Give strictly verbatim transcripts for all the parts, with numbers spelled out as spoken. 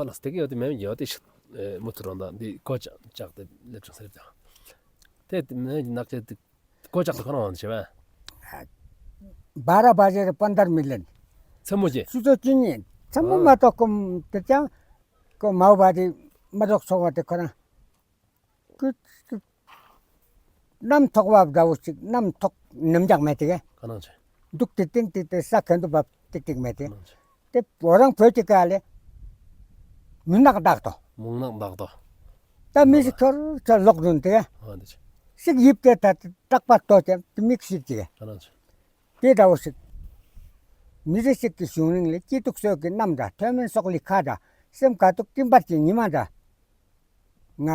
ཨ་ལགས་སོ། དེ་གི་འོ་དེ་མེན་ཡོད་དེ་ཤི་ཨེ་མུ་ཐུ་རོང་དང་འདི་སྒོ་བཅག་བཅག་སྟེ་སླེབས་བྱུང་ཟེར་ཀྱང་། དེ་མེན་ནག་ཆེ་དེ་སྒོ་བཅག་ཏུ་ཁོ་རང་ཤི་བས། बारह बजेर पन्ध्र मिनट। མཚན་མོ་ཅིག་མཚན་མོ་ཅིག་མཚན་མོ་ཨ་མ་གཏོགས་ཀོ་དེ་ཀྱང་ཀོ་མའོ་བ་དེ་མ་གཏོགས་ཚོགས་པ་དེ་ཁོ་རང་ཀོ་གནམ་ཐོག་བབ་འདྲ་བོ་ཅིག་གནམ་ཐོག་ནམ་རྒྱག་མེད་དེ་ག་ཁ་ནང་ཆེ། འདུག་ཏིག་ཏིག་ཏིག་ཏིག་ས་ཁེན་དུ་བབ་ཏིག་ཏིག་མེད་དེ། ཁ་ནང་ཆེ། དེ་འོ་རང་བོད་ཀྱི་ཀ་ལས་མུན་ནག་དག་ཏོ། མུན་ནག་དག་ཏོ། ད་མི་ཞིག་ཁྱོར་ཁྱོར་ལོག་རུང་དེ་ག་ཨ་འདི་ཆེ། ཞིག་ཡིབ་སྟེ་ད་སྟག་པ་ལྟོ་ཅན་དེ་མིག་ཞིག་ཅིག་ག་ཁ་ནང་ཆེ། དེ་འདྲ་བོ་ཞིག་མི་རེ་ཞིག་གི་གཞུང་རིང་ལས་སྐྱིད་སྡུག་སོགས་ཀྱི་གནམ་འདྲ་ཐོས་མེད་སྲོག་ལི་ཁ་འདྲ་སེམས་དགའ་སྡུག་སྤྲིན་པར་གྱི་ཉི་མ་འདྲ། ང་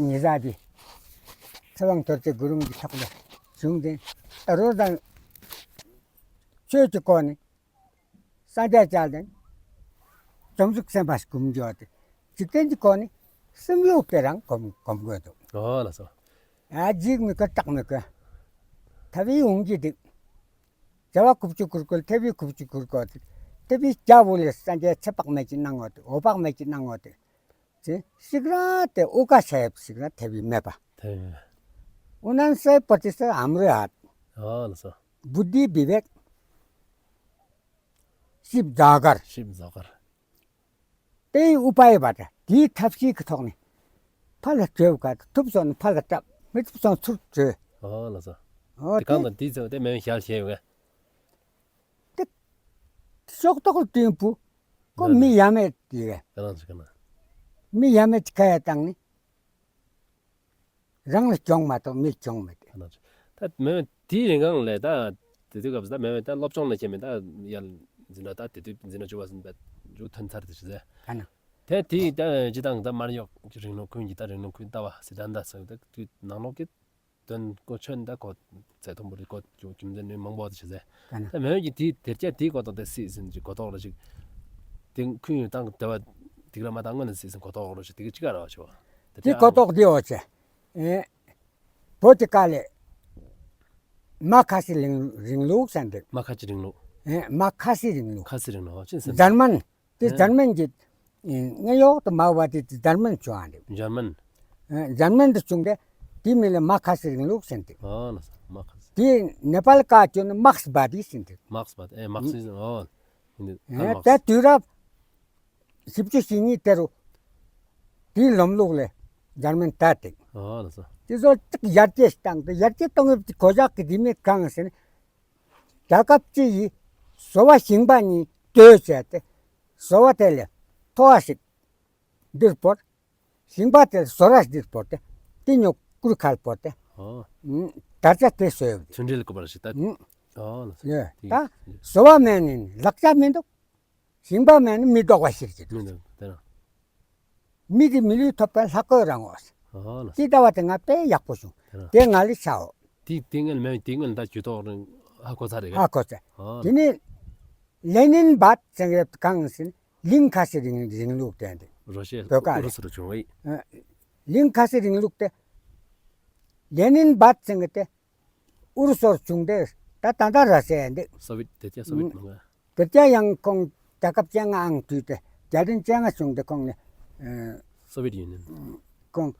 ཉེ་ས་འདི་ཚེ་དབང་རྡོ་རྗེ་གུ་རུང་གི་ཐོག་ལས་བྱུང་སྟེ་ཨ་རོ་དང་ཆོས་ཀྱི་སྒོ་ནས་སངས་རྒྱས་བཅགས་ཏེ་བྱང་ཆུབ་སེམས་དཔའ་ཞིག་སྒོམ་རྒྱུ་དེ་འཇིག་རྟེན་གྱི་སྒོ་ནས་སེམས་ཡུལ་དེ་རང་སྒོམ་སྒོམ་དགོས་འདུག་ཨོ་ལགས་སོ། ཨ་འཇིགས་མི་དགོས་སྐྲག་མི་དགོས། ཐབས་ཡིན་འོང་གི་འདུག་བྱ་བ་ཁུབ་ཅུ་ཁུར་དགོས། ཐབས་ཡིན་ཁུབ་ཅུ་ཁུར་དགོས་ཏེ། ཐབས་ཡིན་རྒྱ་བོ་ལས་སངས་རྒྱས་ཚེ་དཔག་མེད་ཀྱི་གནང་ངོ་ཏེ། འོད་དཔག་མེད་ཀྱི་གནང་ངོ་ཏེ། ཅེས་ཤིག་ར་ཏེ་ཨོ་ཀ་ཤ་ཡབ་ཤིག་ར་ཐབས་ཡིན་མེད་པ། ཐབས་ཡིན་མེད་པ། उनसे पच्चीस हाम्रो हात। ཨོ་ལགས་སོ། बुद्धि विवेक शिव जागर। शिव जागर། དེའི་ཨུ་པའི་བ་ཏེ་དེའི་ཐབས་ཤེས་ཀྱི་ཐོག་ནས་ཕར་ལ་བྲོས་ག་ཐུབ་སོང་ན་ཕར་ལ་བྲབ་མི་ཐུབ་སོང་ཚུར་བྲོས། ཨོ་ལགས་སོ། ཨོ་དེ་གང་དང་དེའི་ཚེ་དེ་མེན་ཞལ་ཞེས་ཡོད་ག་དེ་ཤོག་ཐོག་ལ་བཏོན་བུ། ཁོ་མི་ཡ་མེད་དེ་ག་ག་ནང་ཅི་ག་ན། མི་ཡ་མེད་ཅི་ཁ་ཡ་བཏང་ནི། རང་ལ་གྱོང་མ་གཏོགས་མི་གྱོང་མེད་དེ། ད་མེན་དེའི་རིང་གང་ལས་ད་དེ་དུས་སྐབས་ད་མེན་ད་སློབ་སྦྱོང་ལ་ཁྱེད་མེད་ད་ཡར་འཛིན་གྲྭ་ད་དེ་དུས་འཛིན་གྲྭ་བཅུ་པ་ཟིན་པ་འཇུག་ཐོན་ཚར་དེ་ཞུ་ཟེར། ཨ་ན། དེ་དེ་ད་སྤྱིར་བཏང་ད་མར་གཡོག་གི་རིང་ལུགས་ཀུན་གྱི་ད་རིང་ལུགས་ཀུན་ལྟ་བ་སི་ད་ད་ཟེར་ད་དུས་ནང་ལོགས་ཀྱི་དོན་གོ་ཆོད་ད་གོ་ཚད་མཐོན་པོ་རེ་གོ་རྒྱུ་རྒྱུ་མཚན་ནི་མང་པོ་དེ་ཞུ་ཟེར། ཨ་ན། ད་མེན་གྱི་དེ་དེར་ཀྱ་དེ་གོ་ཐོག་དེ་སྲིད་ཟིན་གྱི་གོ་ཐོག་རེ་ཞིག་དེ་ཁུན་ཡུན་བཏང་དེ་བ་དེ་ག་ར་མ་བཏང་ངོ་ནས་སྲིད་ཟིན་གོ་ཐོག་རེ་ཞིག་དེ་ག་ཅི་ག་ར་བ་ཞུ་བ། དེ་གོ་ཐོག་དེ་འོ་ཅེ། ཨེ། བོད་ཀྱི་ཀ་ལས་མ་ཁ་སི་རིང་རིང་ལུགས་ཟེར་འདུག་མ་ཁ་ཅི་རིང་ལུགས། ཨེ་མ་ཁ་སི་རིང་ལུགས། ཁ་སི་རིང་ལུགས་ཅི་ཟེར། འཇར་མན་དེ་ཨེ་འཇར་མན་གྱི་ཨེ་ངེ་གཡོག་ཏུ་མ་བ་དེ་འཇར་མན་བྱུང་བ་འདུག་འཇར་མན། ཨེ་འཇར་མན་དུ་བྱུང་སྟེ་དེ་མིང་ལ་མ་ཁ་སི་རིང་ལུགས་ཟེར་འདུག་ཨ་ལགས་སོ། མ་ཁ་སི། དེ་ནེ་པཱལ་ཀ་བྱོན་ན་མཱགས་བ་དི་ཟེར་འདུག་མཱགས་བ་དི་ཨེ་མཱགས་སི་ཨོ། ཨེ་ད་དུས་རབས་བཞི་བཅུ་ཞེ་གཉིས་དེ་རུ་དེའི་ལམ་ལུགས་ལས་འཇར་མན་ད་དེ། ཨ་ལགས་སོ། དེ་ཚོ་ཅིག་ཡར་རྒྱས་བཏང་སྟེ་ཡར་རྒྱས་གཏོང་ཡག་གི་གོ་ཆག་གི་དེ་མིན་གང་ཟེར་ན། རྒྱལ་ཁབ་ཅིག་གིས་བཟོ་བ་ཞིང་པ་གཉིས་སྡོད་བྱས་ཏེ་བཟོ་བ་དེ་ལས་མཐོ་བ་ཞིག་འདིར་བོར། ཞིང་པ་དེ་ལས་བཟོ་ར་འདིར་བོར་ཏེ་དེ་ཉོ་ཀུར་ཁལ་བོར་ཏེ། ཨོ། ཨུམ། དར་ཆ་དེ་བཟོས་ཡོད། མཐུན་སྒྲིལ་གོ་བར་ཞིག་ད། ཨུམ། ཨོ་ལགས་སོ། ཡོད། དེ་ད་བཟོ་བ་མེད་ནི་ལག་ཆ་མི་འདུག་ཞིང་པ་མེད་ན་མི་ལྡོག་པ་ཞིག་གི་མི་འདུག་དེ་རང་། མི་དེ་མི་ལུས་ཐོབ་པའི་ལྷ་སྐུ་རང་ངོ་། ཨོ་ལགས་སོ། དེ་ལྟ་བ་དེ་ང་དཔེ་ཡག་པོ་བྱུང་། དེ་རང་། དེ་ང་ལས་ཆའོ། དེ་དེ་ངན་མེད་དེ་ངན་ད་ཇུས་ཐོག་རང་ཧ་གོ་ཚར་རེད། ཧ་གོ་ཚར། ཨོ་ལགས། དེ་ནས་ལེ་ནིན་བཱད་ཟེར་གང་ཟེར་ན་ལིང་ཁ་སི་རིང་རིང་ལུགས་དེ་འདི། རོ་ཤི་ཡ་བོད་ཀ་ཨུ་རུ་སུ་རུ་བྱུང་བས། ཨ། ལིང་ཁ་སི་རིང་ལུགས་དེ་ལེ་ནིན་བཱད་ཟེར་གི་དེ་ཨུ་རུ་སུར་བྱུང་སྟེ་ད་ད་ལྟ་ར་སི་ཡ་འདི། སོ་བེད་དེ་ཀྱང་སོ་བེད་མང་ང་། དེ་ཀྱང་ཡང་ཁོང་རྒྱལ་ཁབ་བཅོ་ལྔ་ཨང་དུས་ཏེ་རྒྱལ་ཕྲན་བཅོ་ལྔ་བྱུང་སྟེ་ཁོང་ནི་ཨེ་སོ་བེད་ཡུ་ནི་ཡན། ཁོང་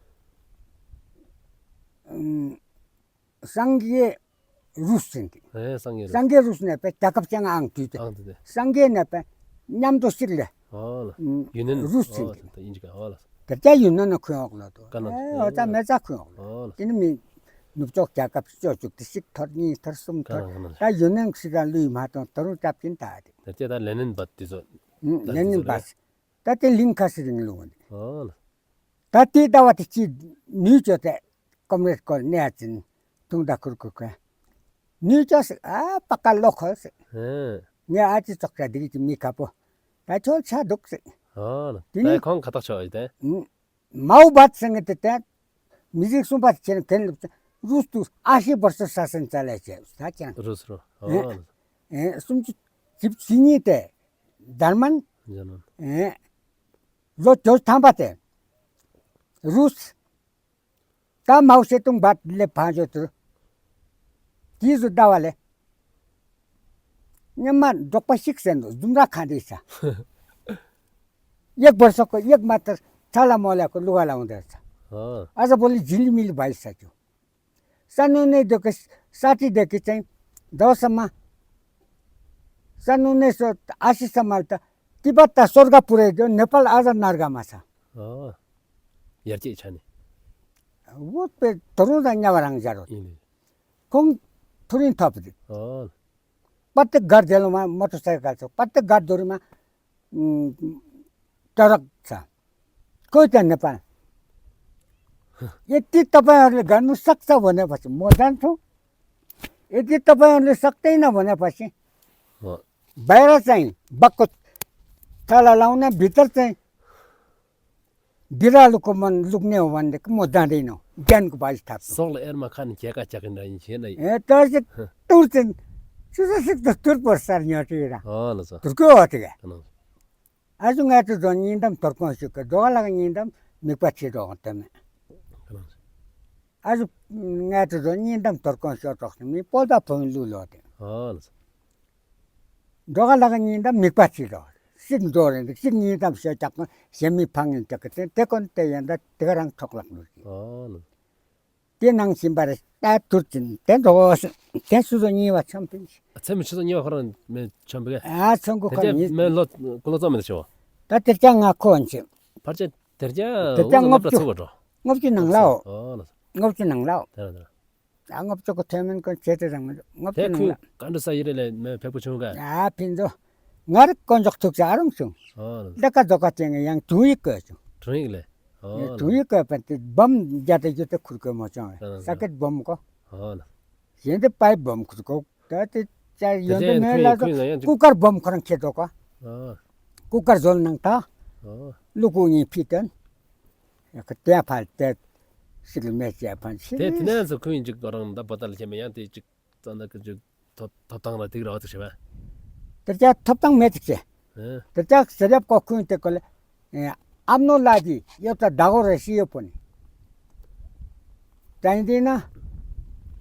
ཨམ་སངས་རྒྱས་རུས་ཟེར་ཏེ། ཨེ་སངས་རྒྱས་རུས། སངས་རྒྱས་རུས་ནས་པའི་རྒྱལ་ཁབ་བཅོ་ལྔ་ཨང་དུས་ཏེ། ཨང་དུས་ཏེ། སངས་རྒྱས་ནས་པའི་མཉམ་དུ་གཅིག་ལས། ཨོ་ལགས། ཨམ་ཡུ་ནན་རུས་ཟེར་ཏེ། ཨོ་ལགས། ད་ཨིན་ཅི་ག་ཨོ་ལགས། དེ་ཀྱང་ཡུ་ནན་ནི་ཁོངས་འོག་ལ་འདུག་ཀ་ན། ཨེ་འོ་ད་མེ་ཛ་ཁོངས་འོག་ལ། ཨོ་ལགས། དེ་ནི་མི་ནུབ་ཕྱོགས་རྒྱལ་ཁབ་སྤྱོད་བཅུག་སྟེ་གཅིག་ཐོར་གཉིས་ཐོར་གསུམ་ཐོར། ཀ་ན་ཀ་ན། ད་ཡུ་ནན་ཞིག་ག་ལུས་མ་གཏོང་ད་རུང་རྒྱབ་ཀྱིན་ད་དེ། དེ་ཀྱང་ད་ལེ་ནིན་བཱད་དེ་ཚོ། ཨུམ་ད་ལེ་དེ་ནིན་ཚོ་བཱད། རེད། ད་དེ་ལིང་ཁ་སི་རིང་ལུགས་འདི། ཨོ་ལགས། ད་དེ་ལྟ་བ་དེ་ཅི་ནུས་ཅོ་དེ་ཀོམ་རེད་ཀོ་ནེ་ཨ་ཅིན་ཐུང་ད་ཁུར་ཁུར་ཁ། ནུས་ཅོ་ཟེར་ཨ་པ་ཀ་ལོ་ཁོ་ཟེར། ཧེ། ངས་ཨ་ཅི་ཙོག་ཁ་འདི་གི་ཅི་མི་ཁ་པོ། ད་ཁྱོད་ཆ་འདུག་ཟེར། ཨོ་ལགས། དེ་ནི་ད་ཁོང་ཁ་ཐག་ཆོད་ཡོད་དེ། ཨུམ། མའོ་བཱད་ཟེར་མཁན་དེ་དེ་མི་རིགས་གསུམ་པ་དེ་ཁྱེད་ཁེན་ལུགས་ཟེར་རུས་དུ་ཨ་ཤི་བར་སོ་ས་སན་ཙ་ལས་བྱས་ད་ཁྱེད་རུས་རུ། ཨོ་ལགས། ཨེ་སུམ་ཅུ་བཞི་བཅུ་ཞེ་གཉིས་དེ་འཇར་མན། འཇར་མན། ཨེ་ལོ་བཅུ་ཐམ་པ་དེ་རུས། ད་མའོ་ཤེ་ཏུང་བཱད་ལས་བང་ཇོ་ཏུ། དེ་ཟུ་ཟླ་བ་ལས། ཉི་མ་འབྲོག་པ་ཞིག་ཟེར་འདུག་ཟུམ་ར་ཁ་འདི་ས། एक वर्षको एक मात्र छाला मोल्याको लुगा लाउँदो रहेछ। अँ। आज भोलि झिलिमिली भइसक्यो। सानो नै देखि साठी देखि चाहिँ दसमा, सन् उन्नाइस सय असीसम्म त तिब्बत त स्वर्ग पुर्याइदियो, नेपाल आज नर्कमा छ। अँ। हेर्छ इच्छा नि। वो पे धरुं दा न्यावराङ जारो। इले। खोङ थुरिन थप दि। अँ। प्रत्येक घर धेलोमा मोटरसाइकल छ, प्रत्येक घर धुरीमा, उम्, ट्रक छ। कोही त नेपाल। यदि तपाईँहरूले गर्नु सक्छ भनेपछि म जान्छु। यदि तपाईँहरूले सक्दैन भनेपछि अँ। बाहिर चाहिँ बक्को ताला लाउने, भित्र चाहिँ बिरालोको मन लुक्ने हो भनेदेखि म जाँदैनँ। ज्यानको बाजी थाप्छु। सक्ल एरमा खान खेका च्याकिन रहन्छ नै। ए, तर चाहिँ हँ। तुर चाहिँ सुझा सिक त तुर पर्छ नि हटिरा। अँ, ल छ। तुरको हो त क्या। अँ। आजु ङाइटो झन् निन्दम तर्कं सिक, जोगा लाग निन्दम मिक्पा छिटो हत्तमे। अँ। आजु ङाइटो झन् निन्दम तर्कं सिक तक्समे, पोल्दा फोन लुलो हते। अँ, ल छ। जोगा लाग निन्दम मिक्पा छिटो। सिक जोरे, सिक निन्दम से चक्क, सेमी फाङ चक्क, ते, ते कोन ते यन्दा, ते रङ ठोक लाग्नु। अँ, ल छ। ते नाङ सिम्बारे ता तुर्चिन ते दोस ते सुजो निवा छम्पिन। अच्छा, मे सुजो निवा खरन मे छम्पिन। आ, छम्कु खरन नि। मे लो, कुलो चो मे छो। ता तेर्चा ङा खोन छे। फर्चे तेर्चा तेर्चा उ ङप्चु। ङप्चु छो गटो। ङप्चु नङ लाओ। अ, ल। ङप्चु नङ लाओ। तेरा, तेरा। आ, ङप्चु को थेमेन को छेते रङ। ङप्चु ते नङ खु लाओ। काण्डु सा इरेले मे फेपु छुंगा। आ, फिन दो। ङार कोन जक थुक चा आरुङ छु। अ, ल। दका दका तेंगे याङ तुइ को छु। तुइ ले। अँ, ए, ल। धुइँको पनि बम ज्यादा ज्यादा खुर्को मचाउँ। अँ, ल। साकेत बमको। अँ, ल। यन्ते पाइप बम खुर्को। त ते चा यन्ते यन्ते मे खुइ, लाजो खुइ न, यन्ते कुकर बम खरङ खेतोको। अँ। कुकर झोल नङ त। अँ। लुकु नि फितन। एक त्या फाल ते सिल मे च्या फाल सिल। ते तिने स खुइ जिक गरङ द बतल खेमे यन्ते जिक चन्दा के जिक थप, थपताङ र तिग्र अतिक सेवा। तेर्चा थपताङ मेतिक से। हँ। तेर्चा सेरेप कखुन ते कले, ए, आफ्नो लागि एउटा दागो रहेछ यो पनि। चाहिँदैन,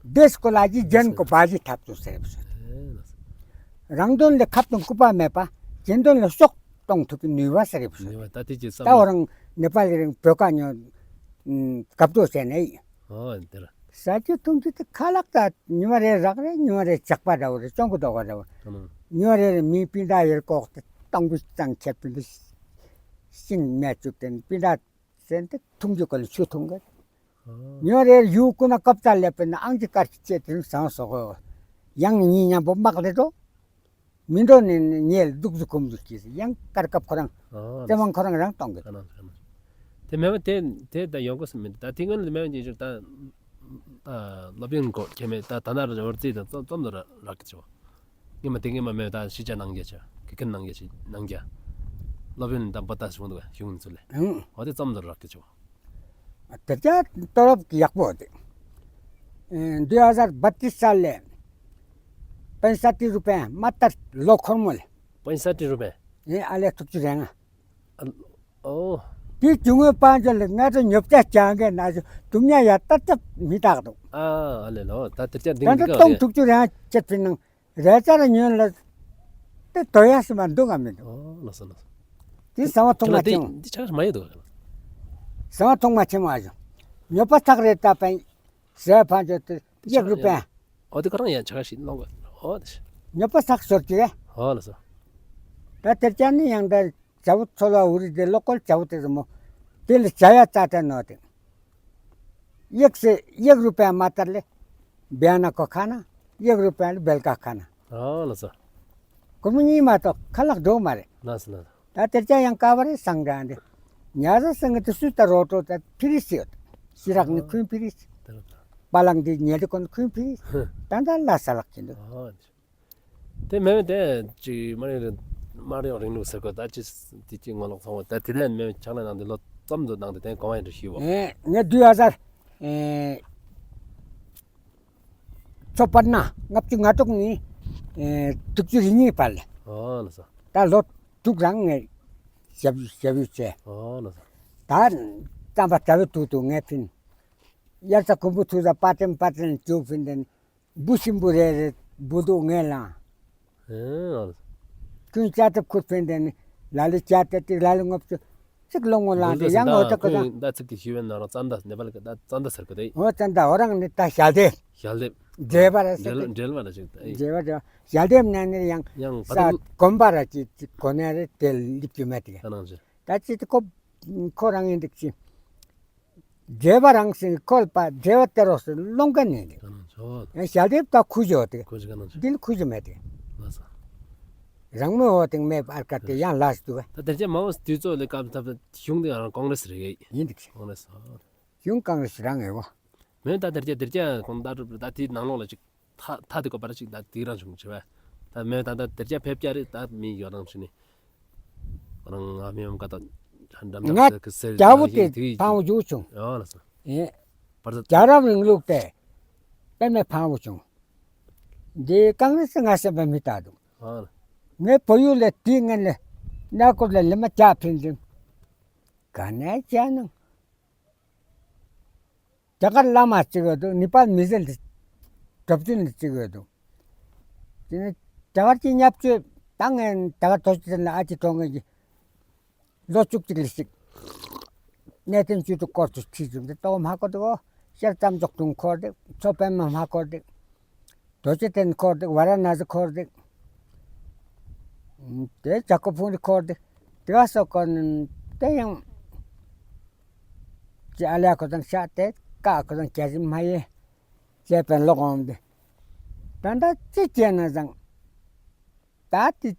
देशको लागि ज्यानको बाजी थाप्छु सेरेप छ। ए, ल। राङदोनले खाप्तुङ कुपा मेपा, झिन्दोनले सोक टोङ थुकी नुइवा सेरेप छ। नुइवा, ताति चिज ता सब। ओरङ नेपाली रङ भोका न्यो, उम्, कप्टो सेन है। हो, तेरा। साथी तुम चित खालक ता निवारे राख्रे, निवारे चक्पा दाउरे, चौंकु दौका दाउरे। हम्म। निवारे मि पिँडा हेर कोक त तंगु चंग छेत पिँडा सिन म्या चुक तेन पिँडा सेन त थुंग जो कल छु थुंग। हाँ। निवारे यु कुना कप्चा लेपेन आंग जी कर चेत रिम सांग सोको। यंग नि न्या बो मक ले दो। मिन्दो ने, ने, नेल दुक दुक कुम दुक किस। यंग कर कप खरंग। हाँ, तेमंग खरंग रंग तोंग। खरंग, खरंग। ते मेमे ते, ते ता योंको समित। ता तिंगन मेमे जे जो ता, ता लबिन को, केमे ता तना र वर्ती ता, तो, तोम दो र-, रख जो। निमा तिंगे मा मेमे ता सिचा नंगे चा, किकन नंगे ची, नंगे। लबिन ता बता सुन दो, हिउन सुले। हम्म। होते तोम दो रख जो। तेजा तलब याकबो होते। ए, दुई हजार बत्तीस साल ले पैंसठी रुपया मात्र लोखर मोले। पैंसठी रुपया? ए, आले थुक्चु रेंगा। अल-, ओ। ती चुंगे पांच ले, ना तो न्योपचा चांगे ना जो, तुमने या तत्त मिटाक दो। आ, आले लो, ता तेजा दिन तंग दिखा तोंग दे। थुक्चु रेंगा चेत फिन नंग। रेचा र न्युन ल ते तोया से मान दुंगा मिन। ओ, लस, लस। ती समा थोंग मा चेम। ती चका माये दो। समा थोंग मा चेम आजो। न्योपा थक रेता पै से पाँच ते एक रुपया। ओ, ते करंग या चका सी नंग। ओ, ते। न्योपा थक सोर के। हो, लस। ता तेजा नि यंग दा चाबुत छोला उरी दे लोकल चाबुत ते मो। तेल चाया चाटा नोते। एक से, एक रुपया मात्रले बिहानको खाना, एक रुपयाले बेलुका खाना। अँ, ल छ। कुमुनीमा त खलक दो मारे। ल छ, ल छ। ता तेर्चा यंग काबरे संग जाँदे। न्याजो संग त सुता रोटो त फ्री सियो त। सिराक नि खुइन फ्री। तर त। पालङ दि न्यादि कोन खुइन फ्री। हँ। तान्दा ला सलक किन्दो। अँ, ल छ। ते मेमे ते चि माने मारे ओरिङ नु सर्को ता चि ति चि ङोलक थोङ ता तिले मेमे छाना नंदे लो तम जो नंदे ते कमाई द शिव। ए, ने दुई हजार, ए, चौपन्न, ङप्चु ङातुक नि, ए, तुक्चु रिनी पाल। अँ, ल छ। ता लो तुक रंग ने जब, जब से। अँ, ल छ। ता, ता बा तब तु तु ने फिन। यार ता कुबु थु जा पाटेम पाटेम चु फिन देन। बुसिम बुरे रे बुदु ङेला। ए, अँ। कुन चातप खुद pen then ལ་ལུ་བརྒྱ་ཏེ་ཏེ་ལ་ལུ་ལྔ་བཅུ་ཅིག་ལོངས་ངོ་ལངས་ཏེ་ཡང་འོ་ད་ཁོ་ད་ད་ཚིག་གི་ཞུ་བའི་ནང་རང་ཙན་དན་ནེ་པཱལ་གི་ད་ཙན་དན་ཟེར་གི་ཏེ། འོ་ཙན་དན་འོ་རང་ནི་ད་ཞལ་འདེབས། ཞལ་འདེབས། འདྲེ་བ་ར་ཟེར་འདྲེ་ཏེ། འདྲེ་བ་ར་ཅིག་ད་ཨེ། འདྲེ་བ་འདྲེ་བ་ཞལ་འདེབས་ནང་ནི་ཡང་ཡང་ས་བ་དང་གོམ་པ་ར་ཅིག་ཅིག་གོ་ནས་རེ་དེ་ལིབ་ཅིག་མེད་དེ། ད་ནང་ཅིག་ད་ཅིག་ཏེ་ཁོ་ཁོ་རང་ཨིན་འདུག་ཅིག་འདྲེ་བ་རང་སེང་ཁོལ་པ་འདྲེ་བ་ཏེ་རོགས་སུ་ལོང་ག་ནི་འདུག་ད་ནང་ཅིག་ཡང་ཞལ་འདེབས་ད་ཁུ་བྱོ་ཏེ། ཁུ་བྱོ་ག་ནང་ཅིག་འདི་ལ་ཁུ་བྱོ་མེད་དེ། ལགས་སོ། རང་མོས་འོ་དེ་མེད་པར་ཀ་ཏེ་ཡང་ལགས་སུ་འདུག་ག་ད་དེ་རྗེས་མ་འོ་དུས་ཚོད་ལས་སྐབས་ཐབས་གཞུང་དེ་རང་ཀོང་རེས་རེད། ཨིན་འདུག་ཅིག་ཀོང་རེས། གཞུང་ཀོང་རེས་རང་ཨེ་འོ། མེད་ད་དེ་རྗེས་དེ་རྗེས་ཁོང་ད་ད་དེ་ནང་ལོགས་ལ་ཅིག་ཐ་ཐ་དེ་གོ་བར་ཅིག་ད་དེ་རང་བྱུང་ཆེ་བས། ད་མེད་ད་ད་དེ་རྗེས་ཕེབས་རྒྱ་རེད་ད་མི་ཡོད་རང་བྱུང་ནི། རང་ང་མི་འོང་ག་ད་འགྲམ་ང་འགྲམ་ཟེར་གི་ཟེར་རྒྱ་བོ་དེ་ཕང་བོ་བྱུང་བྱུང་། ཡོད་ལགས་སོ། ཨེ། བར་ད་རྒྱལ་རབས་རིང་ལུགས་དེ་དཔེ་མེད་ཕང་བོ་བྱུང་། འདི་ཀོང་རེས་ང་སེམས་པ་མི་ལྟ་འདུག་ཨ་ལགས། ངའི་བོད་ཡུལ་ལས་དེའི་སྔོན་ལས་གནས་སྐོར་ལ་ལི་མ་བརྒྱ་ཕིན་ཅིང་ག་ནས་བྱས་ནང་རྒྱ་གར་བླ་མ་གཅིག་ཡོད་འདུག་ནེ་པཱལ་མི་སེར་འདི་གྲབས་ཅན་འདི་གཅིག་ཡོད་འདུག་དེ་ནས་རྒྱ་གར་གྱི་བརྙས་བཅོས་བཏང་ངན་རྒྱ་གར་དོ་ཅི་ལ་ཨ་ཅི་གྲོང་ངེ་གི་ལོ་བཅུ་གཅིག་ལ་གཅིག་གནས་བརྟན་བཅུད་དུ་སྐོར་དུ་ཁྲིད་བཅུག་སྟེ་ལྟོ་མ་སྐོར་འདུག་གོ། ཤར་གཙང་མཇུག་དུང་འཁོར་འདུག་མཚོ་པདྨ་མ་སྐོར་འདུག་རྡོ་རྗེ་གདན་འཁོར་འདུག་ཝཱ་ར་ཎ་སི་འཁོར་འདུག་དེ་ཇ་ཀོ་ཕུང་རི་འཁོར་འདུག་དེ་ག་སོགས་ཀོ་ནི་དེ་ཡང་ཅི་ཨ་ལས་ཁོ་དང་ཤ་དེ་ཀ་ཁོ་དང་རྒྱ་ཞིག་མ་ཡེ་ཅེས་པའི་ལོག་འོང་སྟེ། ད་ལྟ་ཅི་བྱས་ན་བཟང་། ད་དེ་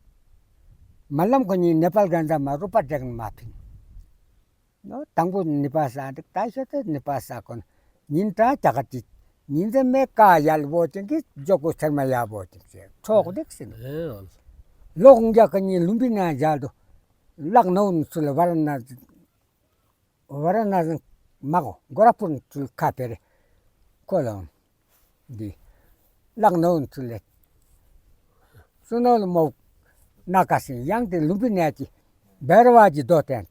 མ་ལམ་ཁོ་གཉིས་ནེ་པཱལ་གན་ཟ་མ་རུ་པ་འདྲེག་ནི་མ་ཕིན། ནོ་དང་པོ་ནི་པ་ས་འདུག་ད་ཤོད་དེ་ནི་པ་ས་ཁོ་ན་ཉིན་གྲངས་རྒྱ་གར་གྱི་ཉིན་མཚན་མེད་ཀ་ཡལ་བོ་ཅན་གྱི་འཇོག་གོ་ཚར་མ་ཡལ་བོ་ཅན་གྱི་ཚོགས་འདུག་ཟེར་ནོ། ལོག་འགྱ་ཁོ་གཉིས་ལུམ་བི་ནི་མཇལ་དུ་ལག་ནོན་ཚུལ་ཝཱ་ར་ཎ་སི་ཝཱ་ར་ཎ་སི་མ་གོ་གོ་ར་པུར་ཚུལ་ཁ་ཕེར་ཁོ་ལོ་འདི་ལག་ནོན་ཚུལ་ལས་སུ་ནོ་ལ་མོ་ན་ཀ་སིང་ཡང་དེ་ལུམ་བི་ནི་གི་བེར་བ་གི་རྡོ་སྟེང་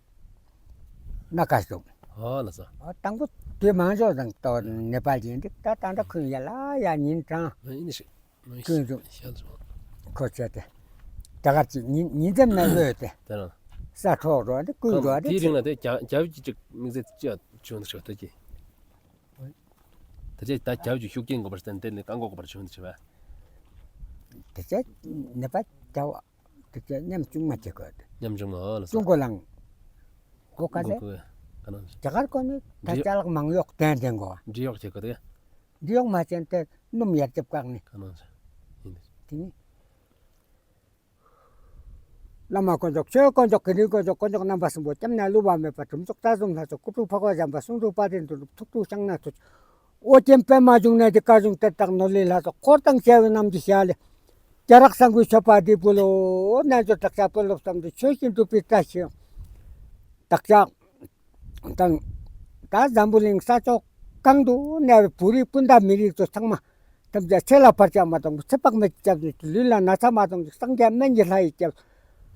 ན་ཀ་སོ། ཨོ་ལགས་སོ། ཨོ་དང་པོ་དེ་མང་ཤོས་དང་ཏོ་ནེ་པཱལ་གྱི་འདི་ད་ད་ད་ཁོང་ཡ་ལ་ཡ་ཉིན་གྲངས་ཨ་ཨིན་ཤི་ཨིན་ཤི་ཁོང་ཚོ་ཤལ་སོ། ཁོ་ཚོས་དེ་ད་གར་གྱི་ཉིན་ཉིན་མཚན་མེད་ལོས་དེ་དེ་རང་ས་འཕྲོག་འགྲོ་དེ་ཀུན་འགྲོ་དེ་དེའི་རིང་ལ་དེ་རྒྱ་རྒྱ་བོད་ཀྱི་ཅིག་དམིགས་བསལ་ཅི་ཡང་བྱུང་འདུག་ཤོག་ད་ཀྱི་དེ་རྗེས་ད་རྒྱ་བོད་ཀྱི་ཤུགས་རྐྱེན་དགོས་པར་བརྟེན་དེ་ནི་བཀག་འགོག་དགོས་པར་བྱུང་འདུག་ཤོག་པས། དེ་ཚེ་ནེ་པཱལ་རྒྱ་བོད་དེ་ཚེ་ཉམ་ཆུང་མ་བྱེད་དགོས་དེ། ཉམ་ཆུང་མ་ཨོ་ལགས་སོ། ཀྲུང་གོ་ལང་གོ་ག་ཟེ། ཀྲུང་གོ་ག་ནང་རྒྱ་གར་གོ་ནི་ད་འདི་ཅ་ལག་མང་གཡོག་ཏན་ཏན་གོ་བ། འདི་གཡོག་བྱེད་དགོས་དེ། འདི་གཡོག་མ་བྱས་ཏེ་སྣུམ་ཡར་རྒྱབ་བཀག་ནི། ག་ནང་ཟེ། ཡིན། དེ་ནི། བླ་མ་དཀོན་མཆོག་ཆོས་དཀོན་མཆོག་གི་རིགས་དཀོན་མཆོག་དཀོན་མཆོག་རྣམ་པ་གསུམ་པོ་སྐྱབས་གནས་ལུས་པ་མེད་པ་གྲུབ་མཆོག་རྩ་གསུམ་ལྷ་ཚོགས་སྐུ་དྲུང་འཕགས་པ་འཇམ་དཔལ་གསུང་དྲུང་དཔལ་ལྡན་དོན་གྲུབ་ཐུགས་སྤྲུལ་ཕྱག་ན་ཐུགས་ཨོ་རྒྱན་པདྨ་འབྱུང་གནས་ཀྱི་བཀའ་གཞུང་དེ་དག་ནོར་ལས་ལྷ་ཚོགས་འཁོར་དང་བཅས་པའི་རྣམས་ཀྱི་ཞལ་ལས་སྐྱ་རགས་གསང་ཕུའི་མཆོད་པ་འདི་ཕུལ་ལོ། རྣལ་འབྱོར་བདག་ཅག་དཔོན་སློབ་ཙམ་དུ་ཆོས་བཞིན་སྒྲུབ་པའི་བཀྲ་ཤིས་བདག་ཅག་དང་ད་འཛམ་བུ་གླིང་ས་ཕྱོགས་གང་དུ་གནས་པའི་བོད་རིགས་སྤུན་ཟླ་མི་རིགས་ཚོ་ཚང་མ་ཐམས་ཅད་ཚེ་ལ་བར་ཆད་མ་གཏོང་ཚེ་དཔག་མེད་ཀྱི་སྐྱབས་གནས་ཀྱི་ལུས་ལ་ན་ཚ་མ་གཏོང་ཅིག་སངས་རྒྱས་སྨན་གྱི་ལྷ་ཡི་སྐྱབས།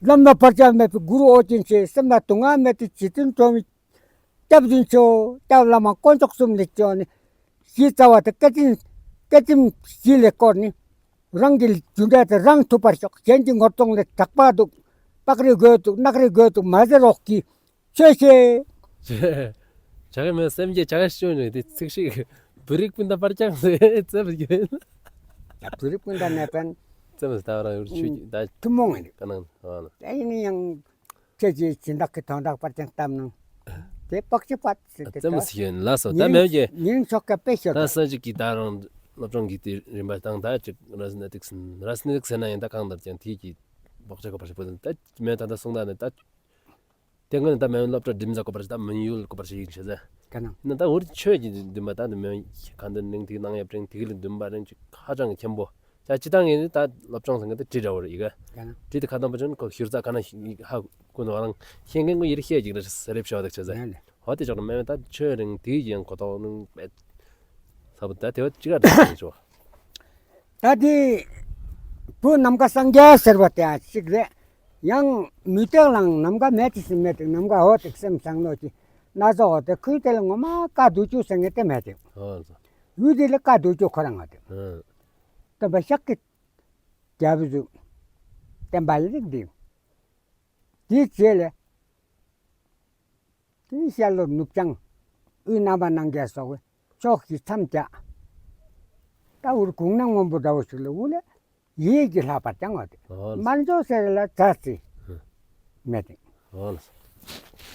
ལམ་ལ་བར་ཆད་མེད་པའི་གུ་རུ་ཨོ་རྒྱན་ཆེ། སེམས་ལ་སྡུག་བསྔལ་མེད་དེ་རྗེ་བཙུན་སྒྲོལ་མའི་སྐྱབས་འཛིན་ཆོ། སྐྱབས་བླ་མ་དཀོན་མཆོག་གསུམ་ལས་བྱོན་ནས་གཞི་རྩ་བ་དེ་བཀའ་དྲིན་བཀའ་དྲིན་གཞི་ལས་བསྐོར་ནས་རང་གི་རྒྱུ་འབྲས་དེ་རང་ཐོབ་པར་ཤོག་གཞན་གྱི་ངོ་གདོང་ལས་དྲེགས་པ་འདུག་པགས་རིགས་དགོས་འདུག་རྣག་རིགས་དགོས་འདུག་མ་ཟེར་རོགས་ཀྱིས། ཆོས་བཤད། ཇ་ག་མེད་སེམས་ཀྱི་ཇ་ག་ཤོད་ནས་དེ་ཚིག་ཤིག་བོད་རིགས་སྤུན་ཟླ་སྤར་ཀྱང་ཟེར་ཙེ་བ་གི་ད་བོད་རིགས་སྤུན་ཟླ་ནས་པན་ཙེ་བ་ཟེར་ད་རང་ཡུལ་ཆོས་ཀྱི་ད་ཐུན་མོང་ཡིན་ཀ་ནང་ཨ་ལ་ད་ཡིན་ན་ཡང་ཁྱེད་ཀྱིས་སྦྱིན་བདག་གི་དོན་དག་སྤར་ཀྱང་བཏབ་ནང་དེ་བག་ཆགས་པ་ཟེར་ཏེ་ཙེ་བ་ཟེར་ཡོད་ལ་སོ་ད་མེད་ཀྱི་ཉིན་ཆོག་ག་དཔེ་ཤོད་ད་ས་ཅིག་གི་ད་རང་སློབ་སྦྱོང་གི་དེ་རིམ་པ་དང་ད་ཅིག་ར་སི་ནེ་ཏིག་སི་ར་སི་ནེ་ཏིག་སི་ཟེར་ན་ཡང་ད་གང་ལྟར་ཀྱང་དེ་གི་བག་ཆགས་པ་ཞིག་པོ་ད་མེད་ད་ད་སོང་ད་ནི་ད། དེ་སྔོན་ད་མེན་སློབ་གྲྭ་འགྲིམ་ས་དགོས་པ་ཞིག་ད་མེན་ཡུལ་དགོས་པ་ཞིག་ཡིན་ཤེས་ཟེར། ག་ན། ན་ད་འུར་ཆོས་ཀྱི་འདུན་པ་ད་མེན་ག་འདི་ནིང་ཐིག་ནང་ཡབ་རིང་ཐིག་ལ་འདུན་པ་རིང་ཅིག་ཧ་ཅང་གི་མཁན་པོ། ད་སྤྱི་བཏང་ཡིན་ད་སློབ་སྦྱོང་ཟེར་མཁན་ད་བྲིས་འདྲ་བོ་རེད་ཡི་ག་ག་ན། བྲིས་དེ་ཁ་ཐང་པ་ཅན་ཁོ་ཤུར་ཚ་ག་ན་ཧ་ཀུན་ནོ་རང་ཤེས་མཁན་ཁོ་ཡིར་ཤེས་ཅིག་རེད་ཟེར་རེབ་ཤོག་ད་ཆ་ཟེར། ཧོ་དེ་ཅོག་ན་མེན་ད་ཆོས་རིང་དེ་ཡང་གོ་ཐོག་ནང་པད་ས་བུ་ད་དེ་བ་ཅི་ག་འདྲ་ཞིག་ཆོག་ད་དེ་བུ་ནམ་མཁའ་སངས་རྒྱས་ཟེར་བ་དེ་ཨ་ཅིག་རེད། ཡང་མུ་སྟེགས་ལའང་ནམ་མཁའ་མེད་དེ་ཟེར་མེད་དེ་ནམ་མཁའ་འོ་དེ་སེམས་བཟང་ནོ་ཅི་ན་ཚ་འོ་དེ་ཁུལ་དེ་ལ་ངོ་མ་བཀའ་བསྡུ་རྒྱུ་ཟེར་མཁན་དེ་མེད་དེ། ཨོ་ལགས་སོ། ཡུལ་དེ་ལ་བཀའ་བསྡུ་རྒྱུ་ཁོ་རང་ང་དེ། ཨ། སྟོན་པ་ཤཱཀྱ་རྒྱལ་པོ་ཚུ་བསྟན་པ་ལ་རིགས་འདི། དེའི་རྗེས་ལས་དེ་ནི་ཤར་ལྷོ་ནུབ་བྱང་དབུས་ནང་པ་ནང་རྒྱ་སོགས་ཕྱོགས་བཞི་མཚམས་བཅད། ད་འུར་གུང་ན་སྔོན་པོ་འདྲ་བོ་ཞིག་ལ་འུ་ལས་ཡིད་ཀྱི་ལྷག་པར་ཀྱང་བ་དེ། ཨོ་ལགས། མར་འཇོག་ཟེར་ལ་ཛ་ཙི་ཨ་མེད་དེ། ཨོ་ལགས།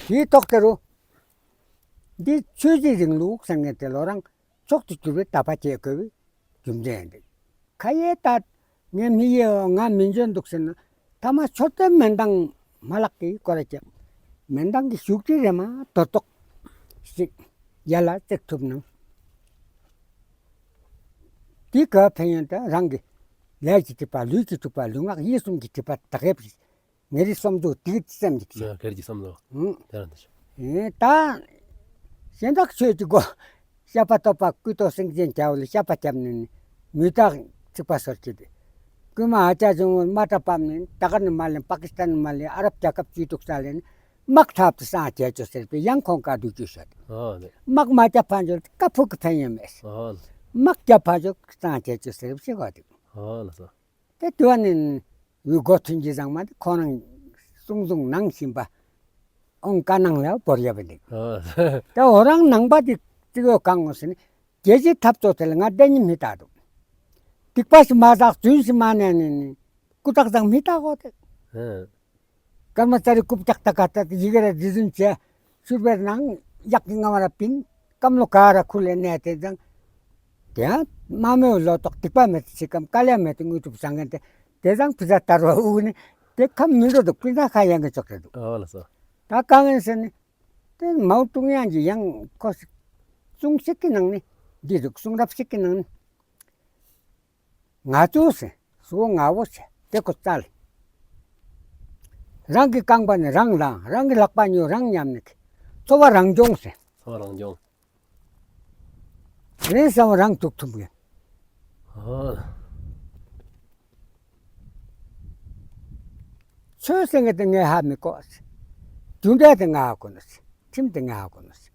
དེའི་ཐོག་དེ་རུ་འདི་ཆོས་བརྒྱུད་རིང་ལུགས་ཟེར་མཁན་དེ་ལོ་རང་མཆོག་ཏུ་གྱུར་པའི་དད་པ་བསྐྱེད་དགོས་པའི་རྒྱུ་མཚན་ཡིན་ཏེ། ཁ་ཡེ་ད་ངས་མི་ཡེ་ང་མི་འཇོན་འདུག་ཟེར་ན་ཐ་མ་མཆོད་རྟེན་མེ་མདའ་མ་ལག་གི་སྐོར་ར་ཀྱང་མེ་མདའ་གི་ཤུགས་ཀྱིས་རེ་མ་དོ་ཏོག་ཞིག་ཡ་ལ་བརྩེགས་ཐུབ་ན། དེ་ག་ཕན་ཡོན་ད་རང་གི་ལས་ཀྱི་སྒྲིབ་པ་ལུས་ཀྱི་སྒྲིབ་པ་ལུས་ངག་ཡིད་གསུམ་གྱི་སྒྲིབ་པ་དག་ཡེ་བྱེད། ངེ་རི་སོམ་ཟོ་དེ་སེམས་ཀྱི་ཆེ། ངེ་རི་སོམ་ཟོ། ཨང་། དེ་རང་དེ་ཆེ། ཨེ་ད་གཞན་དག་ཆོས་ཀྱི་སྒོ་བཤད་པ་ཐོབ་པ་ཀུན་ཏུ་སེང་ཆེན་རྒྱལ་པོ་ལ་བཤད་པ་བརྒྱབ་ནས་ནི་མི་དག་ཚིག་པ་སོར་གྱི་དེ། རྐུན་མ་ཨ་ཅག་ཆུང་ངུ་མ་ཏྲ་ཕབ་ནས་ད་ག་ནི་མ་ལེན་པ་ཀི་སི་ཐན་མ་ལེན་ཨ་རབ་རྒྱལ་ཁབ་བཅུ་དྲུག་ས་ལེན་དམག་ཐབ་ཏུ་སངས་རྒྱས་ཆོག་ཟེར་བའི་ཡང་ཁོང་ཀ་འདུག་རྒྱུ་ཤོད། ཨོ་ལེ། དམག་མ་རྒྱབ་ཕན་ཆོག་ཀ་ཕུག་གི་ཕན་ཡོན་མེད། ཨོ་ལེ། དམག་རྒྱབ་ཕན་ཆོག་སངས་རྒྱས་ཆོག་ཟེར་བའི་ཤེས་ག་འདུག་ཨོ་ལེ་སོ། དེ་དུས་ནས་འུ་གོ་ཐུན་གྱི་བཟང་མ་དེ་ཁོ་རང་གསུང་གསུང་ནང་བཞིན་པ་ཨོང་ཀ་ནང་ལ་བོར་ཡ་བ་འདུག་ཨ། དེ་འོ་རང་ནང་པ་དེ་ཅི་གོ་གང་ངོ་ཟེར་ནས་རྒྱལ་སྤྱིའི་འཐབ་རྩོད་དེ་ལ་ང་བདེན་ཉིད་མི་ལྟ་འདུག་སྡིག་པ་ཞིག་མ་བསགས་རྫུན་ཞིག་མ་ནས་ནས་ནས་ཀུ་དག་ཙང་མི་ལྟ་གོ་དེ། ཨ། ཀརྨ་ཙཱ་རི་རྐུབ་བཀྱག་ཏ་ཀ་ཏ་ཡི་གེ་ར་རྫི་རྫུན་བྱས། ཤུར་བའི་ནང་གཡག་གི་རྔ་བ་ར་བིན། སྐམ་ལོ་ག་ར་ཁུར་ལས་གནས་ཏེ་ཙང་། དེ་ཡང་མ་མོའི་ལོ་ཏོག་སྡིག་པ་མེད་ཚིག་གམ་དཀའ་ལས་མེད་དེ་དངོས་གྲུབ་བཟང་ངན་ཏེ། དེ་ཙང་ཕི་ཟ་དར་བ་དབུགས་ནི་དེ་ཁམས་མི་འགྲོ་འདུག་སྤུན་ཟླ་ཁ་ཡང་གི་ཅོག་རེད་འདུག་ཨོ་ལགས་སོ། ད་དཀའ་ངལ་ཟེར་ནི་དེ་མའོ་ཀྲུང་དབྱང་གི་ཡང་ཁོ་ཞིག་གསུང་ཞིག་གི་ནང་ནི་འདི་འདུག་གསུང་རབ་ཞིག་གི་ནང་ནི། ང་ཚོ་ཟེར་སུ་ང་བོ་ཟེར་དེ་ཁོ་རྩལ། རང་གི་རྐང་པ་ནི་རང་ལངས། རང་གི་ལག་པ་ཉོ་རང་མཉམ་ནི། འཚོ་བ་རང་སྐྱོང་ཟེར། འཚོ་བ་རང་སྐྱོང་། རེས་སམ་རང་ཐུག་ཐུབ་ངེས། ཨ། ཆོས་ཟེར་མཁན་དེ་ངས་ཧ་མི་གོ་ཟེར། རྒྱུ་འབྲས་དེ་ང་ཧ་གོ་ནི་ཟེར། ཁྲིམས་དེ་ང་ཧ་གོ་ནི་ཟེར།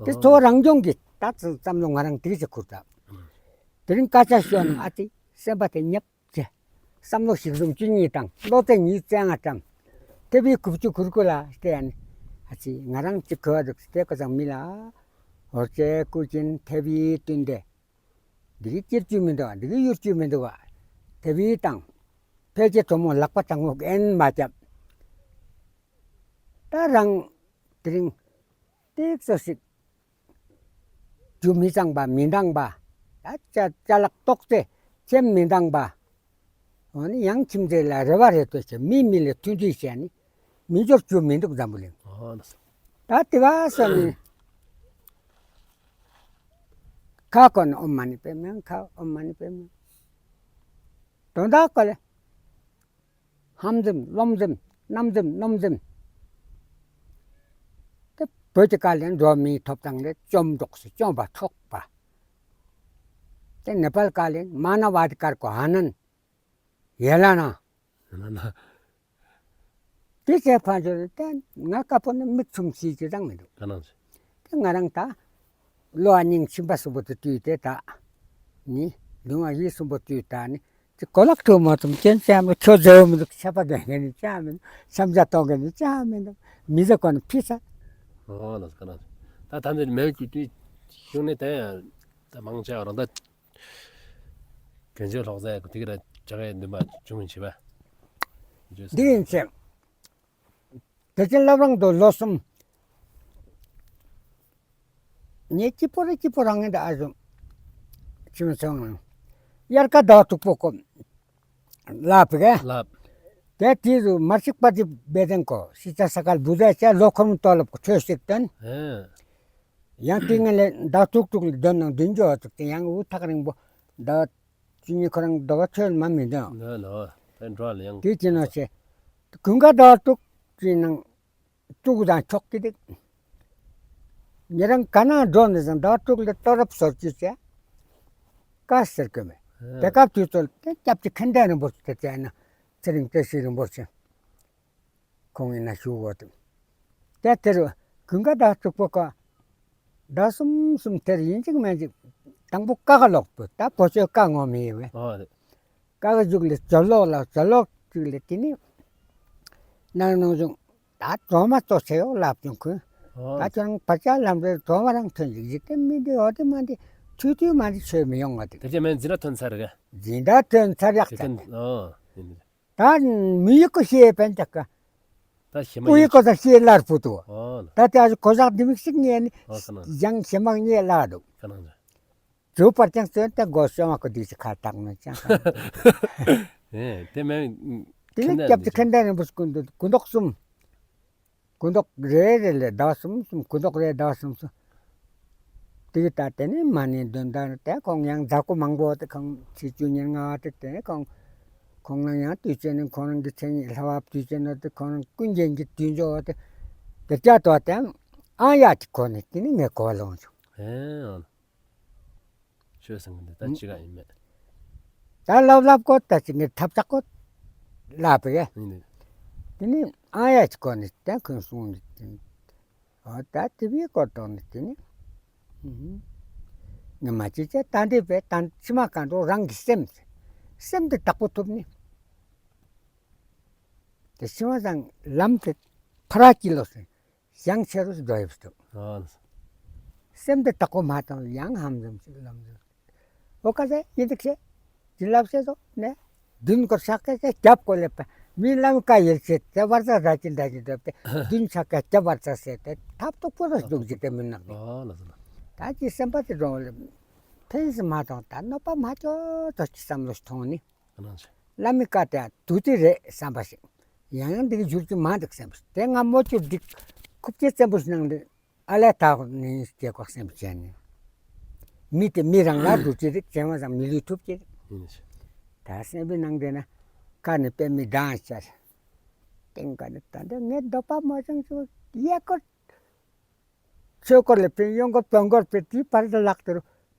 དེ་འཚོ་བ་རང་སྐྱོང་གི་ད་བསམ་བློ་ང་རང་དེ་ཟེར་ཁུར་ད། དེ་རིང་སྐད་ཆ་ཤོད་ན་ཨ་ཙི་སེམས་པ་དེ་ཉབ་ཅེ། བསམ་བློ་ཞིག་བཟུང་བཅུ་གཉིས་དང་བློ་རྩེ་ཉིས་བརྩེགས་ལྔ་ཙམ། ཐེ་བའི་དགུ་བཅུ་གོ་དགུ་ལ་བལྟས་ནས་ཨ་ཙི་ང་རང་ཅིག་གོ་བ་འདུག་སྟེ་ཁོ་ཚང་མི་ལ་ཧོར་ཅེ་སྐུ་མཁྱེན་ཐེ་བའི་བསྟུན་ཏེ། འདི་གི་སྐྱིད་རྒྱུ་མི་འདུག་འདི་གི་ཡུར་རྒྱུ་མི་འདུག་བ། ཐེ་བའི་དང་ཕལ་ཆེར་གྲོ་མོ་ལག་པ་དང་པོ་ཨེན་མ་བརྒྱབ། ད་རང་དེ་རིང་ཏིག་ཙམ་ཞིག་རྒྱུ་མི་གཙང་པ་མི་འདང་པ། ད་ཅ་ཅ་ལག་ཏོག་ཙེ་ཁྱིམ་མི་འདང་པ། འོ་ནི་ཡང་ཁྱིམ་མཚེས་ལ་རེ་བ་རེ་ལྟོས་བྱས་མི་མི་ལ་མཐུན་སྒྲིལ་བྱས་ནི་མི་འབྱོར་རྒྱུ་མི་འདུག་འཛམ་བུ་གླིང་། ཨོ་ལགས་སོ། ད་དེ་བ་སོ་ནི་ཁ་ཀོ་ནི་ཨོཾ་མ་ཎི་པདྨེ་ཁ་ཨོཾ་མ་ཎི་པདྨེ། དོན་དག་གོ་ལེ། ཧམ་འཛིན་རློམ་འཛིན་རྣམ་འཛིན་རྣོ་འཛིན། དེ་བོད་ཀྱི་བཀའ་ལན་འགྲོ་མིའི་ཐོབ་ཐང་ལས་བཅོམ་འགྲོགས་སུ་བཅོམ་པ་འཕྲོག་པ། དེ་ནེ་པཱལ་བཀའ་ལན་མ་ན་ཝ་དི་ཀར་ཀོ་ཨ་ནན་ཡེ་ལ་ན། ཡེ་ལ་ན། དེ་ཚེ་ཕན་ཆོད་དེ་ང་ཀ་པོ་ནི་མིག་ཆུམ་ཤེས་ཀྱི་རང་མི་འདུག་ག་ནང་ཆེ། དེ་ང་རང་ད་བློ་སྙིང་ཁྱིམ་པ་གསུམ་པོ་དེ་དུས་དེ་ད་ནི་ལུང་བ་ཡིད་གསུམ་པོ་དུས་ད་ནི། ཅི་གོ་ལག་ཐུ་མོ་ཐུམ་ཅན་ཅ་མི་ཁྱོད་ཟེར་མི་འདུག་ཆ་པ་རྒན་རྒན་ནི་ཅ་མི་འདུག་ཆམ་ཇ་གཏོང་མཁན་ནི་ཅ་མི་འདུག་མི་ཟེར་གོ་ནི་ཕི་ས། ཨོ་ལགས་སོ་ག་ན། ད་ད་འདི་མེད་ཀྱི་དུས་གཞུང་ནས་ད་ཡང་ད་མང་ཆེ་བ་རང་ད་གན་ཆོས་ལྷོག་ཟེར་དེ་གི་ར་ཇ་གའི་འདུན་པ་བྱུང་ཡིན་བྱེད་པ། འདི་ཡིན་ཚེ། དེ་ཅི་ལབ་རང་དུ་ལོ་གསུམ། ངས་སྐྱིད་པོ་རེ་སྐྱིད་པོ་རང་ངས་ད་ཨ་ཟུམ། ཅི་མི་སོང་ང་། དབྱར་ཁ་ཟླ་དྲུག་པོ་ཀོ། ལབ་གེ། ལབ། དེ་དུས་སུ་མར་ཤིག་པ་ཏི་བེ་དན་ཀོ་སི་ཏ་ས་ཀལ་བུ་ཟ་ཅ་ལོ་འཁོར་མོ་ཏོ་ལབ་ཀོ་ཆོས་ཤིག་དོན། ཨེ། ཡང་དེ་ངས་ལས་ཟླ་དྲུག་དྲུག་ལ་དོན་ནང་བདུན་འཇོག་ཚུགས་ཏེ་ཡང་འུ་ཐག་རིང་པོ་ཟླ་བཅུ་གཉིས་ཁོ་རང་ཟླ་བ་ཆོས་མ་མི་འདོན། ལོ་ལོ་དེ་འགྲོ་ལ་ཡང་། དེ་ཅི་ནོ་ཆེ། ཀུན་དགའ་ཟླ་དྲུག་ཅི་ནང་དྲུག་དང་ཆོག་གི་འདུག་ཉེ་རང་ག་ན་འགྲོ་ནས་ཟང་ཟླ་དྲུག་ལ་ཏོ་རབ་སོར་ཅི་ཆེ། ཀ་ཟེར་གི་མེད། ཨེ། དེ་སྐབས་དུས་ཚོད་དེ་སྐྱབས་རྗེ་མཁན་ཆེན་རིན་པོ་ཆེ་དེ་ན་ཚེ་རིང་བཀྲ་ཤིས་རིན་པོ་ཆེ། ཁོང་ཡིན་ན་ཞུ་དགོས་དེ། དེ་དེ་རུ་ཀུན་དགའ་ཟླ་དྲུག་པོ་ཀ། ཟླ་གསུམ་གསུམ་དེར་ཡིན་གཅིག་མིན་གཅིག་དང་པོ་ཀ་ག་ལོག་པོ་ད་བོད་ཆོས་ཀ་ངོ་མི་ཡེ་བས། ཨོ་རེད། ཀ་ག་མཇུག་ལས་ཇོ་ལོག་ལ་ཇོ་ལོག་ཅིག་ལས་དེ་ནི། ནང་ནང་བྱུང་། ད་གྲོ་མ་གཙོ་ཆེ་ཡོད་ལབ་བྱུང་ཁོས། ཨོ། ད་ཁྱོད་རང་བར་ཆད་ལམ་རེ་གྲོ་མ་རང་ཐོན་ཅིག་འཇིག་རྟེན་མི་འདི་འོ་དེ་མ་འདི་ཆུ་དུས་མ་འདི་ཆོས་མི་ཡོང་ང་དེ། དེ་ཚེ་མེན་འཛིན་གྲྭ་ཐོན་ཚར་ག། འཛིན་གྲྭ་ཐོན་ཚར་ཡག་དེ་ཚར། ཐོན། ཨོ། ཡིན། ད་མི་ཡི་ཁོ་ཤེས་པན་ཅག་ག། ད་ཤེས་མ་ཡིན། ཀུ་ཡི་ཁོ་ད་ཤེས་ལར་བུ་དུ། ཨོ། ད་དེ་ཨ་ཁོ་ཞག་འདི་མིག་ཤིག་ཉན་ནི། ཨོ་ཁ་ན། ཡང་ཤེས་མ་ཉན་ལ་དུ། ཁ་ན། ཇོ་པར་ཅང་སོན་ཏེ་གོ་ཤོ་མ་ཁོ་དུས་ཅི་ཁ་བཏགས་ནོ་ཅང་། ཨེ་དེ་མེན། དེ་ནི་སྐྱབས་རྗེ་མཁན་ཟླ་རིང་པོ་སྐུ་མདོག་སྐུ་མདོག་གསུམ། སྐུ་མདོག་རེ་རེ་ལས་ཟླ་བ་གསུམ་གསུམ་སྐུ་མདོག་རེ་ཟླ་བ་གསུམ་གསུམ། དེ་གི་ད་དེ་ནི་མ་ཎི་འདོན་ད་དེ་ཁོང་ཡང་མཛད་སྒོ་མང་པོ་དེ་ཁོང་ཆིག་བཅུ་ཉེར་ལྔ་བ་དེ་དེ་ཁོང་ཁོང་རང་ཡང་དུས་ཆེན་ནི་ཁོང་རང་གི་མཚན་ཉིད་ལྷ་བབས་དུས་ཆེན་ནོ་དེ་ཁོང་རང་ཀུན་མཁྱེན་གྱི་དུས་མཆོད་དེ་དེ་བཅའ་དོ་དེ་ཨང་ཡ་གཅིག་གོ་ནི་དེ་ནི་ངས་གོ་བ་ལོངས་བྱུང་། ཨེ་ཨང་། ཆོས་སེང་གི་འདི་ད་ཅི་ག་ཡིན་མེད། ད་ལབ་ལབ་གོ་ད་ཅི་ངས་ཐབས་ཆག་གོ་ལབ་པ་གི། ཡིན་ནི། དེ་ནི་ཨང་ཡ་གཅིག་གོ་ནི་དེ་ཁོང་གསུང་ནི་དེ་ནི། ཨོ་ད་དེ་བི་གོ་དོ་ནི་དེ་ནི། ངས་མ་ཅི་ཅི་ད་འདི་བས་ད་ཕྱི་མ་གང་དུ་རང་གི་སེམས། སེམས་དེ་དག་པོ་ཐུབ་ནི། དེ་ཕྱི་མ་སང་ལམ་དེ་ཕ་ར་ཅི་ལོ་སེ། ཡང་ཆེ་རུ་འགྲོ་ཡོད་འདུག། ཨོ། སེམས་དེ་དག་པོ་མ་བཏང་ཡང་ཧམ་ཟོམ་ཞིག་ལམ་ཟོམ། ཨོ་ཀ་ཟེ་ཡིན་འདུག་ཟེ། བྱིན་རླབས་ཟེར་དོ་ནས། མདུན་སྐོར་ཕྱག་སྐད་ཆ་རྒྱབ་སྐོར་ལས་པ། མི་ལམ་ཀ་ཡེལ་ཆེ་དེ་བར་ཚ་ར་ཅིན་ར་ཅིན་འདྲ་པས། མདུན་ཕྱག་སྐད་རྒྱབ་བར་ཚ་ཟེར་ཏེ་ཐབ་ཏུ་པོ་ར་འདུག་ཅིག་དེ་མི་ནག་ནི། ཨོ་ལ་ཟེར་ན། ད་ཅི་སེམས་པ་དེ་འགྲོ་ལེ། ཕན་སེ་མ་གཏོགས་ད་གནོད་པ་མ་ཅོ་ཅོ་ཅི་བསམ་བློ་ཞིག་ཐོང་ནི། བླ་མའི་བཀའ་དེ་དུས་དེ་རེད་བསམ་པ་ཞིག། ཡང་ཡང་འདི་གི་འགྱུར་གྱི་མ་འདུག་བསམ་པ་ཞིག། དེ་སྔ་མོ་ཅུ་འདི་ཁུབ་ཀྱི་བཙན་པོ་ཞིག་ནང་འདི་ཨ་ལས་དག་ནི་སྐྱེ་ཁོག་སེམས་ཅན་ནི། མི་དེ་མི་རང་ལ་འདུག་ཅི་རིག་བྱེ་བ་ཙམ་མི་ལུས་ཐུབ་ཀྱི་རིག། ད་སེམས་པའི་ནང་དེ་ན་ཁ་ནི་དཔེ་མི་འདང་ཅར། ཏིང་ཀ་ནི་ད་འདི་ངས་འདོད་པ་མ་བྱུང་ཅུ་ཡེ་ཀོ། ཆོས་སྐོར་ལས་ཕན་ཡོན་སྐོར་དོན་སྐོར་ཕན་དེའི་བར་དུ་ལག་དེ་རུ།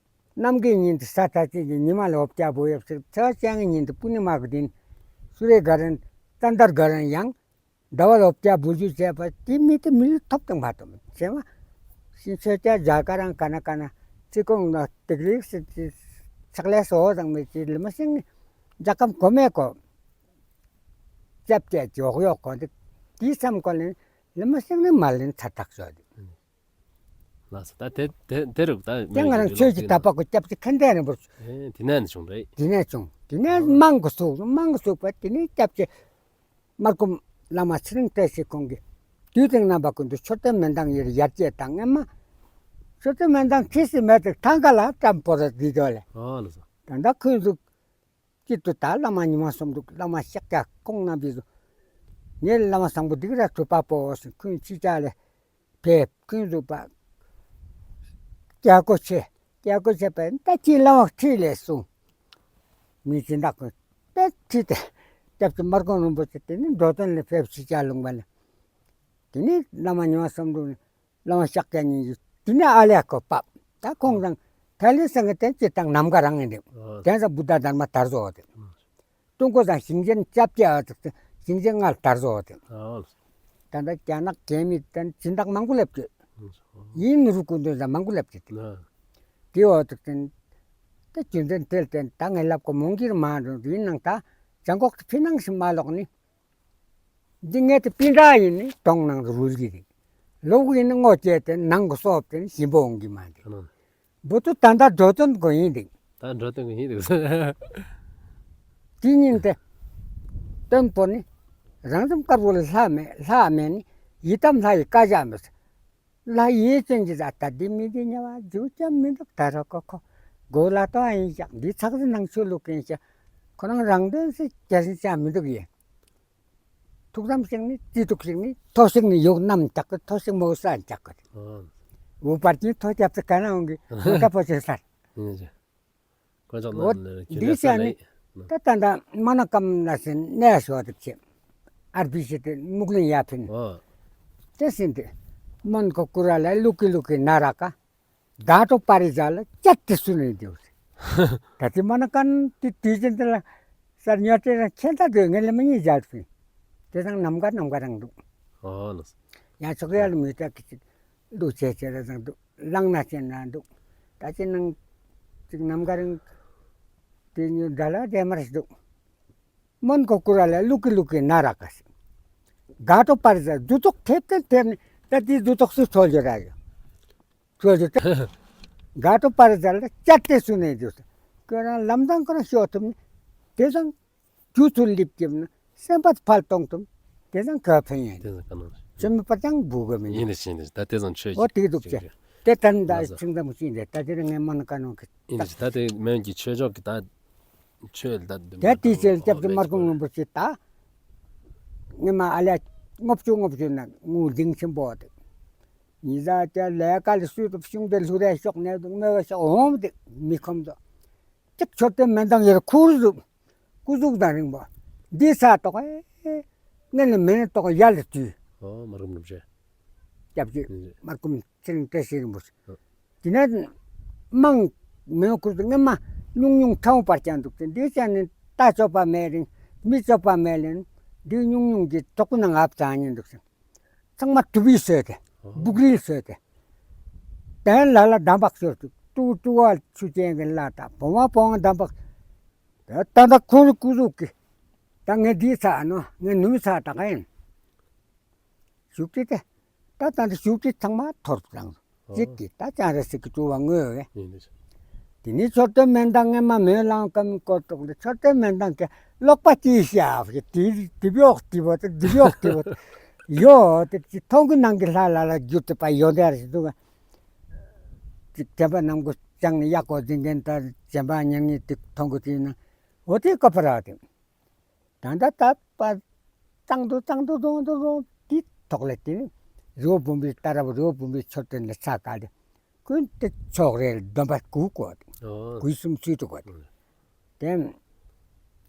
གནམ་གྱི་ཉིན་དུ་ས་ཐག་ཅིག་གི་ཉི་མ་ལ་འོབ་ཀྱ་བུ་ཡོད་ཟེར་ཚེས་བཅོ་ལྔའི་ཉིན་དུ་པུར་ནི་མ་གི་དིན། སུ་རེ་ག་རན་ཙན་དར་ག་རན་ཡང་ཟླ་བ་ལ་འོབ་ཀྱ་བུ་རྒྱུ་བྱས་པ་དེ་མི་དེ་མི་ལུས་ཐོབ་དང་མ་ཐོབ་བྱས་མ། ཤིང་ཆོས་ཀྱ་རྒྱ་གར་རང་ཀ་ན་ཀ་ན་ཚིག་ཀོང་ན་ཏིག་རིག་སི་ཚག་ལས་སོ་དང་མི་ཅི་ལི་མ་ཤིང་ནི་རྒྱ་གམ་གོ་མེ་གོ། ཅབ་ཅེ་ཅོག་ཡོག་གོ་འདི། དེ་བསམ་གོ་ལེན་ལི་མ་ཤིང་ནི་མ་ལེན་ཚ་ཐག་ཆོད་འདི། ལགས་སོ། ད་དེ་དེ་དེ་རུ་ད་དེ་ང་རང་ཆོས་ཀྱི་དད་པ་གོ་སྐྱབས་ཀྱི་ཁན་དེ་རིང་པོར། ཨེ་དེ་ནས་བྱུང་རེད། དེ་ནས་བྱུང་། དེ་ནས་མང་གི་སུག་མང་གི་སུག་པ་དེ་ནས་སྐྱབས་ཀྱི་མར་ཁུམ་བླ་མ་ཚེ་རིང་བཀྲ་ཤིས་ཁོང་གིས་དུས་དང་རྣམ་པ་ཀུན་ཏུ་མཆོད་རྟེན་མན་དང་ཡེར་ཡར་སྐྱེད་དང་ཨེ་མ། མཆོད་རྟེན་མན་དང་ཁྱི་སི་མེད་དེ་ཐང་ག་ལ་ཏམ་པོ་ར་དེ་དོ་ལེ། ཨོ་ལགས་སོ། ད་ད་ཁོང་ཚོ། གཅིག་ཏུ་ད་བླ་མ་ཉི་མ་གསུམ་འདུག། བླ་མ་ཤཱཀྱ་ཁོང་རྣམ་པས་སུ། ངའི་བླ་མ་བཟང་པོ་འདི་ག་ར་གྲུབ་པ་པོ་ཟེར་ཁོང་ཕྱི་ལྕགས་ལས་ཕེབས་ཁོང་འདུག་པ། སྐྱ་ཀོ་ཆེ་སྐྱ་ཀོ་ཆེ་པས་ད་ཅི་བླ་མ་ཁྲིད་ལས་གསུངས། མི་སྦྱིན་བདག་ཁོང་དཔེ་ཁྲིད་དེ་སྐྱབས་ཀྱི་མར་ཁུམ་རིན་པོ་ཆེ་དེ་ནི་འགྲོ་དོན་ལས་ཕེབས་ཕྱི་ལྕགས་ལུང་པ་ལས། དེ་ནི་བླ་མ་ཉི་མ་གསུམ་འདུག། བླ་མ་ཤཱཀྱ་གཉིས་ཀྱིས་དེ་ནས་ཨ་ལས་ཁོ་བབས། ད་ཁོང་རང་ཐའི་ལེན་སེང་གེ་དེ་སྤྱིར་བཏང་ནམ་མཁའ་རང་ཡིན་འདུག། ཨོ། དེང་སང་བུདྡྷ་དྷརྨ་དར་བཟོ་འདུག། ཨོ། ཀྲུང་གོ་དང་ཞིང་ཆེན་སྐྱབས་རྗེ་འོ་དེ་ཞིང་ཆེན་ལྔ་དར་བཟོ་འདུག། ཨོ། ད་ལྟ་རྒྱ་ནག་རྒྱ་མི་དང་སྦྱིན་བདག་མང་པོ་སླེབས་ཀྱི། ཨོ། ཡིན་རུ་ཀུན་ཏུ་ས་མང་པོ་སླེབས་ཀྱི། ཨོ། དེ་འོ་དེ་དེ་རྒྱུ་མཚན་དེ་ལ་བརྟེན་ད་ངས་ལབ་གོ་མོང་གིར་མ་འགྲོ་ཡིན་ནང་ད་བྱང་ཁོག་ཏུ་ཕི་ནང་ཞིག་མ་ལོག་ནི། འདི་ངེད་དེ་སྤུན་ཟླ་ཡིན་ནི་གདོང་ནང་དུ་རུལ་གྱི་རེད། ལོག་ཡིན་ནི་ངོ་སྐྱེས་ཏེ་ནང་གི་སོབ་དེ་ནི་ཞིམ་པོ་འོང་གི་མ་འདུག། ཨ་ནི། བུ་ཏུ་ད་ལྟ་འགྲོ་དོན་གོ་ཡིན་འདུག། ད་འགྲོ་དོན་གོ་ཡིན་འདུག། དེ་ཉིན་དེ་སྟོན་པོ་ནི་རང་བྱུང་དཀར་པོ་ལ་ལྷ་མེད་ལྷ་མེད་ནི་ཡི་དམ་ལྷ་ཡི་བཀའ་བཞག་མི་ཚུགས། ལྷ་ཡི་ཅན་གྱི་ཟ་ད་འདི་མི་འདི་ཉེ་བ་རྒྱུ་ཅན་མི་འདུག། ད་ར་ཁོ་ཁོ་གོ་ལ་ཏོ་ཨ་ཡིན་ཤག། འདི་ཚགས་སུ་ནང་ཆུ་བླུག་གིན་ཤག། ཁོ་རང་རང་དོན་སེ་རྒྱ་སེ་ཅང་མི་འདུག་ཡེ། ཐུགས་དམ་ཞིག་ནི་རྩི་ཐུག་ཞིག་ནི་ཐོ་ཞིག་ནི་ཡོག་རྣམས་བཅག་གི་ཐོ་ཞིག་མོ་ས་བཅག་གི། ཨོ། འུ་བར་གྱི་ཐོ་རྒྱབ་སྟེ་ག་ན་འོང་གི་མོ་ད་ཕོ་ཆེ་སར། ཨོ། འདི་ཟེར་ནི་ད་ད་ལྟ་མ་ན་ཀམ་ན་སེ་ནས་ཤོ་དེ་ཆེ། ཨར་བི་སི་དེ་སྨུག་ལིང་ཡ་ཕིན། ཨོ། དེ་སིན་དེ་མོན་གོ་ཀུ་ར་ལ་ལུ་ཀི་ལུ་ཀི་ན་ར་ཀ། ད་ཏོ་པ་རི་ཇ་ལ་ཅད་དེ་སུ་ནས་དེ་བ་སེ། ད་དེ་མ་ན་ཀན་དེ་དུས་ཆེན་དེ་ལ་སར་ཉོ་ཏེ་ར་ཁྱེད་ད་དེ་ངས་ལེ་མ་ཉེ་ཇ་ཕིན། དེ་དང་ནམ་ག་ནམ་ག་རང་འདུག། ཨོ་ལགས། ཡང་ཆོག་ཡ་ལ་མི་ད་ཀི་ཅིག་ལུ་ཆེ་ཆེ་ར་ཟང་འདུག། ལང་ན་ཆེན་ན་འདུག། ད་ཅི་ནང་ཅིག་ནམ་ག་རང་དེ་ཉོ་ད་ལ་དེ་མར་འདུག། མོན་གོ་ཀུ་ར་ལ་ལུ་ཀི་ལུ་ཀི་ན་ར་ཀ་སི། དགའ་ཏོ་པར་ཟ་རྫུ་ཏོག་ཐེབས་ཏེ་ཐེབས་ནི་ད་དེ་རྫུ་ཏོག་སུ་ཐོལ་རྒྱུ་ར་ཡོད། ཐོལ་རྒྱུ་ད། དགའ་ཏོ་པར་ཟ་ལ་བཅད་དེ་སུ་ནས་རྒྱུ་ད། ཁྱོད་རང་ལམ་སང་ཁོ་རང་ཤོར་ཐུབ་ནི། དེ་སང་རྒྱུ་ཚུར་སླེབས་ཀྱིབ་ན་སེམས་པ་ཕར་གཏོང་ཐུབ། དེ་སང་ག་ཕན་ཡིན། དེ་སང་ག་ནོ། ཚོད་མེད་པ་ཅང་བུ་ག་མིན། ཡིན་ནི་ཤེས་ནི་ད་དེ་སང་ཆོས་ཨོ་དེ་འདུག་ཅེ། དེ་ད་ནི་ད་ལགས་སོ། ཚིག་འདི་མོ་ཅིག་འདི་ད་དེ་རིང་ངས་མ་ན་ག་ནོ་གི། ཡིན་ནི་ད་དེ་སྨན་གྱི་ཆོས་ཕྱོགས་ཀྱི་ད། ཆོས་ལ་ད་དེ་དེ་དེ་ཚེ་སྐྱབས་རྗེ་མར་ཁམས་རིན་པོ་ཆེ་ད། ངེ་མ་ཨ་ལས་ལྔ་བཅུ་ལྔ་བཅུ་ན་ངུ་ལྡིང་ཆེན་པོ་དེ། ཉི་ཟ་ཅ་ལས་ཀ་ལ་སུས་ཏོ་ཤུང་དེ་ལྷུ་རེ་ཤོག་ནས་དུ་མེ་བ་ཤོག་འོང་དེ་མི་ཁོམ་དོ། ཅིག་མཆོད་རྟེན་མེ་འདང་ཡར་ཁུར་ཟུག་སྐུ་གཟུགས་དང་རིང་པོ། འདི་ས་ཏོག་ཨེ། ངེ་ནི་མེ་ནི་ཏོག་ཡར་ལ་དུས། ཨོ་མར་ཁམས་རིན་པོ་ཆེ། སྐྱབས་རྗེ་མར་ཁམས་ཚེ་རིང་བཀྲ་ཤིས་རིན་པོ་ཆེ། དེ་ནས་དམངས་མེ་ཁུར་དུ་ངེ་མ་ཉུང་ཉུང་ཁྲའུ་པར་ཅན་འདུག་སྟེ་འདི་ཅན་ནི་རྟ་ཅོ་པ་མེད་རིང་མི་ཅོ་པ་མེད་ལེན་འདི་ཉུང་ཉུང་གི་ཐོག་ནང་ཨབ་ཙང་ཉིན་འདུག་སྟེ་ཚང་མ་དུ་བི་སོས་ཏེ་སྦུག་རིལ་སོས་ཏེ་དེ་ལ་ལ་འདམ་བག་ཤོར་དུ་ཏུ་ཏུ་བ་ཆུ་ཅན་གི་ལ་ད་བོང་བ་བོང་བ་འདམ་བག་ད་ད་ཁོང་སྐུ་གཟུགས་ཀྱི་ད་ངེ་འདི་ཚ་ནོ་ངེ་ནུ་མི་ཚ་ད་ག་ཡིན། ཤུགས་ཀྱིས་ཏེ། ད་ད་འདི་ཤུགས་ཀྱིས་ཚང་མ་འཐོར་བཏང་། ཨོ། གཅིག་གིས་ད་ཅང་རེ་ཟིག་གི་ཅུ་བ་ངོས་བས། ཡིན་ནི། དེ་ནི་མཆོད་རྟེན་མེ་འདང་ངེ་མ་མེ་ལང་ཀ་མི་སྐོར་ཏོག་འདི་མཆོད་རྟེན་མེ་འདང་གི་ལོག་པ་ཅི་ཤ་བ་གི་དེ་དེ་བི་ཨོག་དེ་བོ་དེ་དེ་བི་ཨོག་དེ་བོ་ཡོ་དེ་ཅི་མཐོང་གི་ནང་གི་ལྷ་ལ་ལ་རྒྱུ་དེ་པ་ཡོ་དེ་ར་ཞིག་འདུག་ག་ཅིག་དེ་པ་ནམ་གོ་ཅང་ནི་ཡག་གོ་འཛིན་མཁན་ད་ཅན་པ་ཉན་ངེ་དེ་མཐོང་གི་དེ་ན་འོ་དེ་ཀ་པ་ར་དེ། ད་ད་ད་པ་གཙང་དུ་གཙང་དུ་རྫོང་དུ་རྫོང་དེ་ཐོག་ལས་དེ་རི་བོ་བུམ་པའི་ལྟ་ར་བུ་རི་བོ་བུམ་པའི་མཆོད་རྟེན་ལ་ཚ་ག་དེ་ཀུན་ཏེ་ཕྱོགས་རེར་སྡོམ་པ་དགུ་བཀོད། ཨོ། དགུ་གསུམ་ཚུལ་དུ་བཀོད། ཨོ། དེ་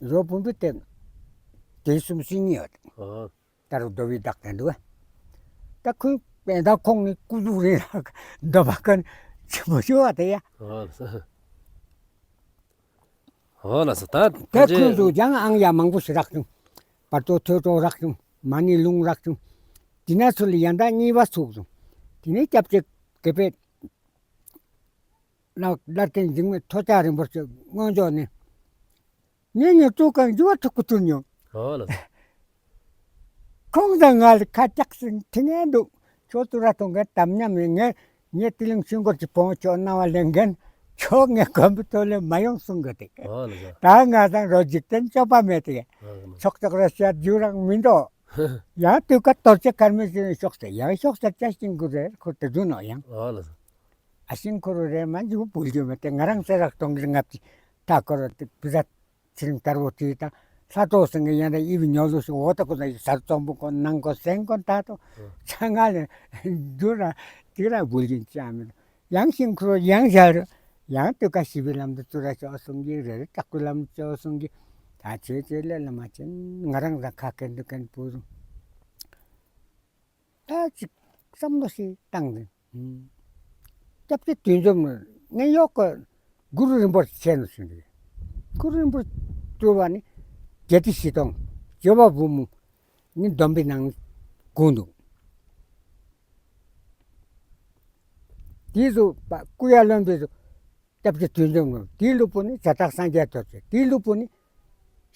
རི་བོ་བུམ་པའི་དེ་དེ་གསུམ་སུ་གཉིས་ཡོད། ཨོ། ད་རུ་རྡོ་བའི་བདག་དེ་འདུག་ད་ཁོས་པེ་ད་ཁོང་ནི་སྐུ་གཟུགས་རེ་ར་སྡོམ་པ་ཀུན་ཆེན་པོ་ཞུ་བ་དེ་ཡ། ཨོ། ཨོ་ལགས་སོ། ད་དེ་ཁོང་ཚོ་ཡང་ཨང་ཡ་མང་པོ་ཞིག་རག་བྱུང་། བར་དོ་ཐོས་གྲོལ་རག་བྱུང་། མ་ཎི་ལུང་རག་བྱུང་། དེ་ནས་ཚུར་ལ་ཡང་ད་གཉིས་པ་ཚུགས་བྱུང་། དེ་ནས་སྐྱབས་རྗེ་དགེ་འཕེལ་ལགས་བླ་རྒན་འཇིགས་མེད་ཐོགས་ཆགས་རིན་པོ་ཆེ་སྔོན་འཇོག་ནས། ངས་ངས་ཚུགས་གང་རྒྱུ་བ་ཐུག་གི་ཐུག་མྱོང་། ཨོ་ལགས་སོ། ཁོང་དང་ང་ལ་ཁ་བཅག་སེ་ཐིང་ངེ་འདུག་ཁྱོད་ཚུར་ར་ཐོང་གི་དམ་ཉམས་ཡིན་ངས་ངས་ཏི་ལིང་ཤིང་སྐོར་གྱི་བོང་ཁྱོད་སྣང་བ་ལེན་མཁན་ཁྱོད་ངས་དགོན་པའི་ཐོག་ལས་མ་ཡོང་གསུང་གི་འདུག་ཨོ་ལགས་སོ། ད་ང་དང་རོ་འཇིག་རྟེན་སྤྱོད་པ་མེད་དེ། ཨོ་ལགས་སོ། ཆོག་ཆོག་ར་བཤད་རྒྱུ་རང་མི་འདུག་ཡང་དུས་ཀ་གཏོར་ཆེ་ཁར་མི་ཞིག་ཤོག་སྟེ་ཡང་ཤོག་ཟེར་ཅག་ཤིང་ཁུ་རེ་ཁུར་ཏེ་འདུག་ནོ་ཡང་། ཨོ་ལགས་སོ། ཨ་ཤིང་ཁུ་རེ་མ་འཇུ་བུལ་རྒྱུ་མེད་དེ་ང་རང་ཚེ་རག་གཏོང་གི་ལྔ་བཅུ་ད་ཁོ་ར་དེ་བུ་ཟ། ཚེ་རིང་དར་བོ་དེ་དང་ལྷ་ཚོགས་སེང་གེ་ཡང་དང་ཨི་བི་ཉོ་ལུ་ཞིག་འོ་ད་ཁོ་ན་ཡི་ཟར་བཙོང་པོ་ཁོ་ནང་ཁོ་སེང་ཁོ་ད་དོ་ཆ་ང་ལས་འདུ་ར་དེ་ར་བུལ་གྱིན་ཅང་མེད། ཡང་ཤིང་ཁུ་རོ་ཡང་ཞལ་ཡང་དུས་ཀ་ཞི་བའི་ལམ་དུ་ཚུར་ར་ཤོག་གསུང་གི་རེ་རེ་དྲག་པོའི་ལམ་དུ་ཤོག་གསུང་གི་ད་ཆེ་ཆེ་ལས་ལ་མ་ཆེན་ང་རང་རང་ཁ་སྐད་འདུག་མཁན་བུ་རུ། ད་ཅིག་བསམ་བློ་ཞིག་བཏང་ནས། སྐྱབས་རྗེ་དོན་འཇོམས་ནི་ངས་ཡོག་གི་གུ་རུ་རིན་པོ་ཆེ་ནོ་ཞུ་འདི། གུ་རུ་རིན་པོ་ཆེ་བ་ནི་བརྒྱད་ཁྲི་བཞི་སྟོང་བརྒྱད་པ་བུ་མོ་ནི་སྡོམ་པའི་ནང་དགོངས་འདུག་དེ་ཚོ་པ་སྐུ་ཡ་ལོན་པའི་ཚོ། སྐྱབས་རྗེ་དོན་འཇོམས་ནོ། དེའི་ལུས་པོ་ནི་བྱེ་བྲག་སངས་རྒྱས་རྡོ་རྗེ། དེའི་ལུས་པོ་ནི་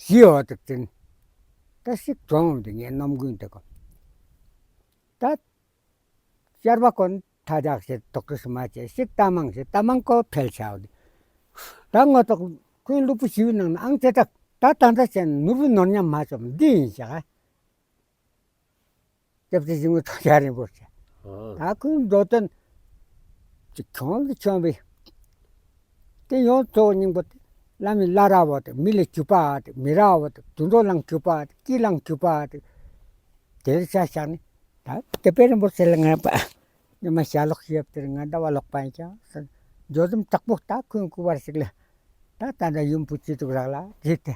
ཞི་བ་དུ་བྱིན། ད་ཞིག་གྲོང་འདི་ངའི་རྣམ་ཀུན་དེ་གོ། ད་ཤར་བ་ཀོན་ཐ་ཇག་ཞེས་དོག་ཏུ་སུ་མ་བྱས་ཞིག་ད་མང་ཞིག་ད་མང་ཀོ་འཕེལ་ཆའོ་འདི། ད་ངོ་ཐོག་ཁོའི་ལུས་པོ་ཞི་བའི་ནང་ན་ཨང་ཚེ་ཐག་ད་ད་ད་ཅན་ནོར་བུ་ནོར་ཉམས་མ་བཅོམ་འདི་ཡིན་ཤག་སྐྱབས་རྗེ་ཞིང་ངུ་ཐོག་ཡ་རིན་པོ་ཆེ། ཨ། ད་ཁོའི་འགྲོ་དོན་ཅིག་ཁྱོང་དུ་ཆོམ་པའི། དེ་ཡོངས་གཙོ་བོ་སྙིང་པོ་དེ་བླ་མའི་བླ་ར་བོ་དེ་མི་ལ་གུས་པ་དེ་མི་ར་བོ་དེ་དུད་འགྲོ་ལ་གུས་པ་དེ་སྐྱེས་ལ་གུས་པ་དེ། དེར་ཆ་བཞག་ནས་ད་དེ་པའི་རིན་པོ་ཆེ་ལ་ངན་པ་ཉི་མ་ཞལ་ལོག་ཞིབ་དེར་ང་ཟླ་བ་ལོག་པ་ཡིན་ཀྱང་ཟེར། འཇོ་འཛུམ་དྲག་པོ་ད་ཁོའི་སྐུ་པར་ཞིག་ལས་ད་ད་ད་ཡུམ་བུ་ཅི་ཐུག་རག་ལ་ཅིག་དེ།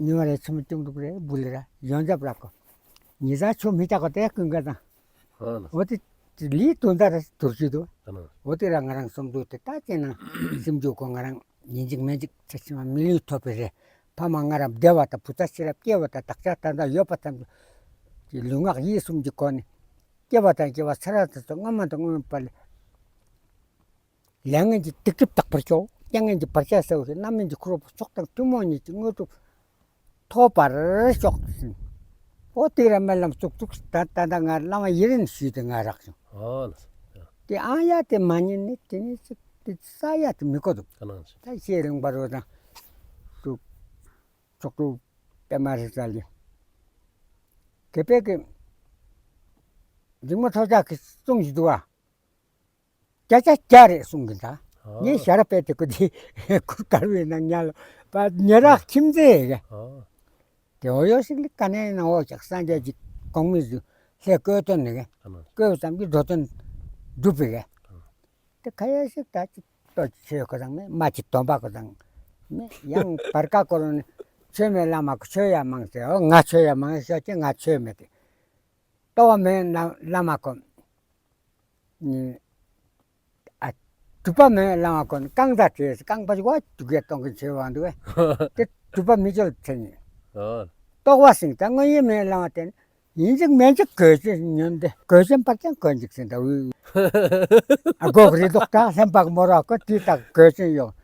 ཉི་མ་རེ་ཆུ་མི་ཅུང་དུག་རེ་བུ་ལེ་ར་ཡོན་ཇབ་ར་ཀོ། ཉི་ཟ་ཆུ་མི་ཅག་གོ་ཏེ་ཀུན་ག་དང་། ཨ་ལ། འོ་ཏེ་ལི་དུན་ད་ར་དུར་ཅུ་དུ། ཨ་ལ། འོ་ཏེ་ར་ང་རང་སོམ་དུ་ཏེ་ད་ཅེ་ན་སེམས་རྒྱུད་ཀོ་ང་རང་ཉིན་ཅིག་མེན་ཅིག་ཚེ་ཕྱི་མ་མི་ལུས་ཐོབ་པའི་རེ། ཕ་མ་ང་རང་བདེ་བ་དང་བུ་ཚ་ཤེས་རབ་སྐྱེ་བ་དང་བདག་ཅག་ད་ད་ཡོད་པ་ཐམས་ཅད་ཀྱི་ལུས་ངག་ཡིད་གསུམ་གྱི་སྒོ་ནས་སྐྱེ་བ་དང་སྐྱེ་བ་ཚེ་རབས་དང་ཚེ་སྔོན་མ་དང་སྔོན་མ་པ་ལས། ལས་ངན་གྱི་སྡིག་སྒྲིབ་དག་པར་ཤོག། རྐྱེན་ངན་གྱི་བར་ཆད་སེལ་བའི་རྣམ་སྨིན་གྱི་ཁུར་པོ་མཆོག་དང་ཐུན་མོང་ཉིད་ཀྱི་དངོས་གྲུབ་ཐོབ་པར་ཤོག་ཟེར། ཨོ་དེ་ར་སྨོན་ལམ་བཙུགས་བཙུགས་ད་ད་ད་ང་བླ་མ་ཡི་རན་ཞུས་ཏེ་ང་རག་བྱུང་། ཨོ་ལགས་སོ། དེ་ཨང་ཡ་དེ་མ་ཉན་ནི་དེ་ནི་ཅིག་དེ་ས་ཡ་དེ་མི་གོ་འདུག་ཁ་ནང་ཅིག་ད་ཤེས་རིང་བར་བ་དང་དུ་ཚོགས་དྲུག་པད་མ་རི་ཙ་ལི་གེ་པེ་གི་འཇིགས་མེད་ཐོབ་རྒྱལ་གི་གསུང་ཞིག་འདུག་བ། བརྒྱ་ཆ་བརྒྱ་རེད་གསུང་གི་འདུག་ངས་ཞལ་རས་ཕུད་དེ་ཁུ་དེ་ཁུར་དཀར་བའི་ནང་ཉལ་ལོ་པ་ཉེ་རག་ཁྱིམ་མཚེས་གི་དེ་འོ་ཡོད་ཞིག་ལ་ག་ནས་ན་འོ་ཅག་སངས་རྒྱས་ཀྱི་གོང་མའི་གཟུགས་ལྷས་བཀོད་དོན་ནི་གི་བཀོད་ཙམ་གྱི་འགྲོ་དོན་སྒྲུབ་པའི་གི་དེ་ཁ་ཡ་ཞིག་ད་ཅིག་ལྟོ་ཆོས་ཁོ་དང་མེ་མ་ཅིག་སྟོན་པ་ཁོ་དང་མེ་ཡང་བར་ཀ་ཁོ་རང་ནི་ཆོས་མེད་བླ་མ་ཁོ་ཆོས་ཡ་མང་ཟེར། ཨོ་ང་ཆོས་ཡ་མང་ཟེར་ཅི་ང་ཆོས་མེད་དེ་ལྟོ་བ་མེད་བླ་མ་ཁོ་ནི་ཨ་གྲུབ་པ་མེད་བླ་མ་ཁོ་ནི་རྐང་ད་བྲེས་རྐང་པ་ཅིག་བ་དུ་གེ་གཏོང་གི་ཆོས་བ་འདུག་གེ་དེ་གྲུབ་པ་མི་ཅོལ་ཚེ་ནི་ཨོ་ལྟོ་བ་སིང་ད་དངོས་ཡོད་མེད་བླ་མ་དེ་ནི་ཡིན་ཅིག་མིན་ཅིག་གོས་ཅན་ཉོན་ཏེ་གོས་ཅན་པར་ཀྱང་གོན་ཅིག་ཟིན་ད་འུ་ཨ་གོག་རི་དོག་ད་ལྷན་པག་མོ་ར་ཁོ་དུས་དག་གོས་ཅན་ཡོང་།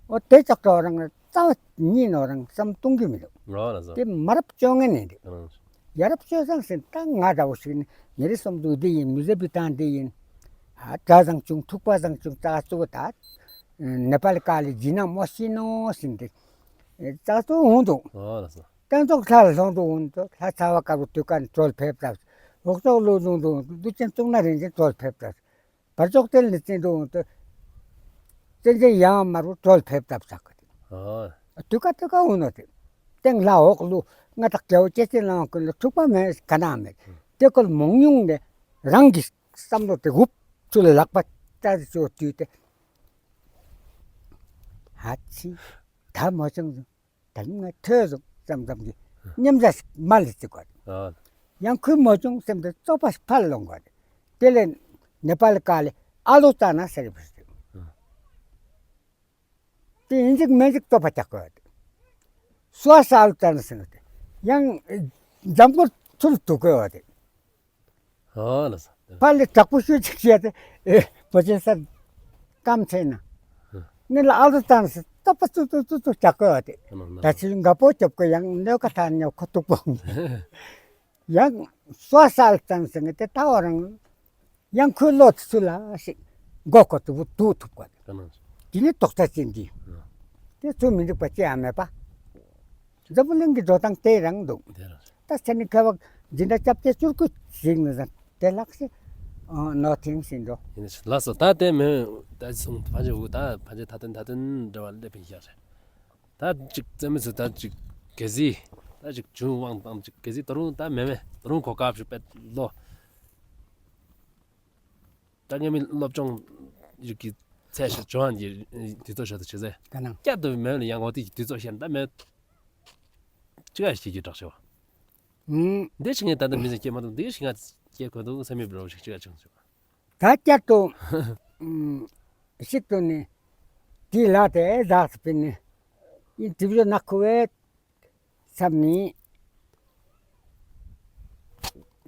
ཨོ་དེ་ཅག་ཏོ་རང་རྩ་བ་ཉིད་ནོ་རང་བསམ་གཏོང་གི་མི་འདུག་ཨོ་ལགས་སོ། དེ་མ་རབས་བཅོ་ལྔ་ནས་འདི་ཡ་རབས་བཅོ་བཟང་ཟིན་ད་ང་འདྲ་བོ་ཞིག་ནི་ཉེ་རི་སོམ་དུ་འདི་ཡིན་མི་ཟེ་བི་ཏང་འདི་ཡིན། ཨ་དགྲ་བཟང་བྱུང་ཐུག་པ་བཟང་བྱུང་ཙག་ཙུག་ད་ནེ་པཱལ་ཀ་ལི་ཇི་ན་མོ་ཤི་ནོ་ཟིན་ཏེ་ཙག་ཙུག་འོང་འདུག་ཨོ་ལགས་སོ། སྟེང་ཐོག་ལྷ་ལ་ལྷོང་དུ་འོང་དུ་ལྷ་ཚ་བ་དཀར་པོ་དུས་ཀ་ནི་གྲོལ་ཕེབས་ཙག་འོག་ཚོགས་ལུ་ལུང་དུ་འོང་དུ་ལུ་ཅན་གཙུག་ན་རིན་ཆེན་གྲོལ་ཕེབས་ཙག་བར་ཅོག་སྟེང་ལ་བཙན་དུ་འོང་དུ་བཙན་ཅན་ཡང་དམར་པོ་གྲོལ་ཕེབས་ཙག་ཙག་གི་ཨོ་དུས་ཀ་དུས་ཀ་འོང་ནོ་དེ་སྟེང་ལྷ་འོག་ལུ་ང་དག་རྒྱལ་བོ་སྐྱེས་ཆེན་ལ་འོང་ཀུན་ལ་འཁྲུག་པ་མེད་ག་ན་མེད། དེ་ཀོལ་མོང་ཉུང་ནས་རང་གི་བསམ་བློ་དེ་འུབ་ཚུལ་ལག་པ་ཙག་ཙིག་ཅོ་དུས་ཏེ་ཧ་ཆི་ད་མོ་ཅང་ཟུང་། ད་ང་ཐོས་སོང་ཙམ་ཙམ་གྱི་མཉམ་བཞག་མ་ལས་བརྩི་དགོས། ཡང་ཁུལ་མ་བྱུང་སེམས་དེ་བཙོག་པ་ཕར་ལོང་དགོས། དེ་ལས་ནེ་པཱལ་ཀ་ལས་ཨ་ལོ་ཙ་ན་ཟེར་བ་ཞིག་དེ་ཡིན་ཅིག་མིན་ཅིག་བཙོག་པ་རྒྱག་དགོས། སུ་ཨ་ས་ཨ་ལོ་ཙ་ན་ཟེར་ནོ་དེ་ཡང་འཇམ་མགོ་ཚུལ་དུ་དགོས་པ་དེ། ཨོ་ལགས་སོ། ཕར་ལས་དྲག་པོ་ཤོད་ཅིག་བཤད་དེ་ཨེ་བོ་ཆེན་སར་སྐམ་ཚེ་ན་ནི་ལ་ཨ་ལོ་ཙ་ན་ཟེར་བཙོག་པ་ཙུ་ཙུ་ཙུ་ཙུ་རྒྱག་དགོས་པ་དེ། ད་ཚིག་འགའ་པོ་སྐྱོབ་དགོས་ཡང་གནོད་ཀ་ཐར་ཉོ་ཁོ་ཐུག་པོ། ཡང་སོ་སལ་ཙམ་ཟེར་ནས་དེ་ལྟ་བ་རང་ཡང་ཁོའི་བློ་ཚུལ་ལ་ཞིག་མགོ་སྐོར་དུ་བུ་དུ་ཐུབ་དགོས། དེ་ནི་རྡོག་རྩ་ཅན་འདི་དེ་ཚུལ་མི་འདུག་པ་ཅི་ཡང་མེད་པ། འཛམ་བུ་གླིང་གི་འགྲོ་སྟངས་དེ་རང་འདུག་ད་ཚེ་ནི་ཁ་བ་འཛིན་གྲྭ་སྐྱབས་རྗེ་བཅུ་དགུ་ཞིག་ནི་ཟེར་དེ་ལགས་སེ་ནོ་ཐིང་ཟིན་འགྲོ། ཡིན་ལགས་སོ། ད་དེ་མེད་ད་གསུང་ཕན་ཆད་འུ་ད་ཕན་ཆད་ད་དོན་ད་དོན་འདྲ་བ་ལས་ཕན་ཤག་རེད། ད་ཅིག་རྩེ་མི་ཚུ་ད་ཅིག་གལ་སྲིད་ད་ཅིག་བྱུང་དབང་དང་ཅིག་གལ་སྲིད་ད་རུང་ད་མེད་མེད་ད་རུང་གོ་སྐབས་ཤིག་པད་ལོ། ད་ངས་མི་སློབ་སྦྱོང་ཡུག་གི་ཚད་ཤིག་བྱུང་ཡི་དུས་ཚོད་ཤོར་དུ་ཆེ་ཟེར། ད་ནང་བསྐྱར་དུ་མེད་ལ་ཡང་འོ་དེ་དུས་ཚོད་ཤར་ད་མེད། ཅི་ག་ཞིག་གི་དྲག་ཤོ། ཨུམ། འདི་ཞིག་ངས་ད་ལྟ་མི་ཚེ་སྐྱེལ་མ་ཐུབ་འདི་ཞིག་ང་སྐྱེལ་དགོས་འདུག་བསམ་མི་འབྲོ་ཞིག་ཅི་ག་བྱུང་ཤོ། ད་བསྐྱར་དུ་ཨུམ་ཞིག་ཏུ་ནི་དེ་ལ་དེ་ཟག་སྤིན་ནི་ཡིན་དུས་བཞོ་ནག་ཁུ་བས། སམ་ནི།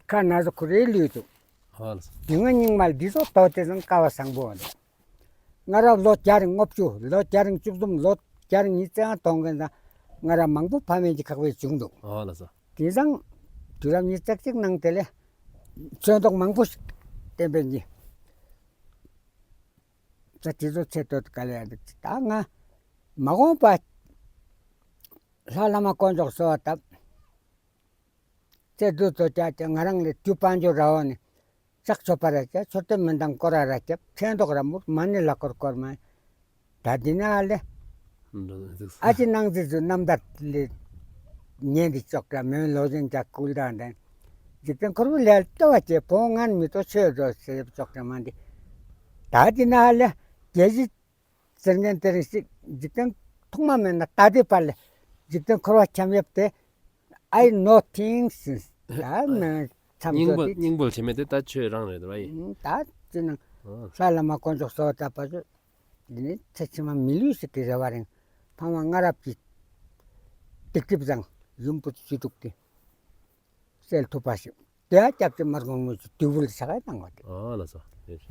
ཁ་ན་ཟུག་ཁུ་རེ་ལུས་དུ། ཨོ་ལགས་སོ། ཉིན་ང་སྙིང་མལ་འདི་ཚོ་ཏོ་ཏེ་ཟང་ཀ་བ་སང་པོ་འདི། ང་ར་ལོ་བརྒྱ་རིང་ལྔ་བཅུ་ལོ་བརྒྱ་རིང་བཅུ་གསུམ་ལོ་བརྒྱ་རིང་ཉིས་བརྩེགས་གཏོང་མཁན་ད་ང་ར་མང་པོ་ཕ་མེས་ཀྱི་ཁག་པའི་བྱུང་འདུག་ཨོ་ལགས་སོ། དེ་ཟང་དུས་རབས་ཉིས་བརྩེགས་གཅིག་ནང་དེ་ལས་ཚོན་མདོག་མང་པོ་ཞིག་བསྟན་པའི་གི་ད་དེ་ཚོ་ཚེ་སྟོད་ག་ལས་ཡ་འདུག་ད་ང་མ་འོངས་པ་ལྷ་བླ་མ་དཀོན་མཆོག་གསོལ་བ་བཏབ། ཚེ་འདུ་ཚོ་བྱ་བྱ་ང་རང་ལས་དུས་དཔལ་འབྱོར་ར་བ་ནི་ཕྱག་མཆོད་པ་ར་བྱ་མཆོད་རྟེན་མི་འདང་སྐོར་ར་ར་རྒྱབ་ཚེ་མདོག་ར་མུར་མ་ཎི་ལ་སྐོར་སྐོར་མ་ད་འདི་ན་ལེ། ཨ་ཅི་ནང་ཚེ་ཚུ་རྣམ་ཐར་ལས་ཉན་འདི་ཅོག་འདྲ་མོན་ལོ་ཟན་རྒྱ་ཀུལ་དང་ལྡན། འཇིག་རྟེན་འཁོར་བའི་ལས་ལྟ་བ་བྱེད་ཕོ་ངན་མི་ཏོ་ཆོས་འགྲོ་ཟེར་ཅོག་འདྲ་མ་འདི། ད་འདི་ན་ལེ་རྒྱལ་སྲིད་ཟེར་མཁན་དེ་རིང་ཞིག་འཇིག་རྟེན་ཐོག་མ་མེད་ན་ད་ལྟའི་བར་ལས་འཇིག་རྟེན་འཁོར་བ་འཁྱམས་ཡོད་དེ། I know things since ད་མེད་མཚམས་སྙིང་པོ་སྙིང་པོ་ལ་བྱེད་མེད་དེ་ད་ཆོས་རང་རེད་བ་ཡིན། ད་ཅི་ན་ལྷ་བླ་མ་དཀོན་མཆོག་གསོལ་བ་བཏབ་པ་ཚོ་འདི་ནི་ཚེ་ཕྱི་མ་མི་ལུས་ཤིག་གི་རེ་བ་རིང་ཕ་མ་སྔ་རབས་ཀྱི་སྡིག་སྒྲིབ་བཟང་ཡུམ་བུ་བཅུ་དྲུག་དེ་སེལ་ཐུབ་པ་ཞིག་དེ་ཡང་སྐྱབས་རྗེ་མར་གོང་མ་ཚུ་དུས་བུ་ལ་ཆ་ག་གནང་བ་དེ། ཨོ་ལགས་སོ།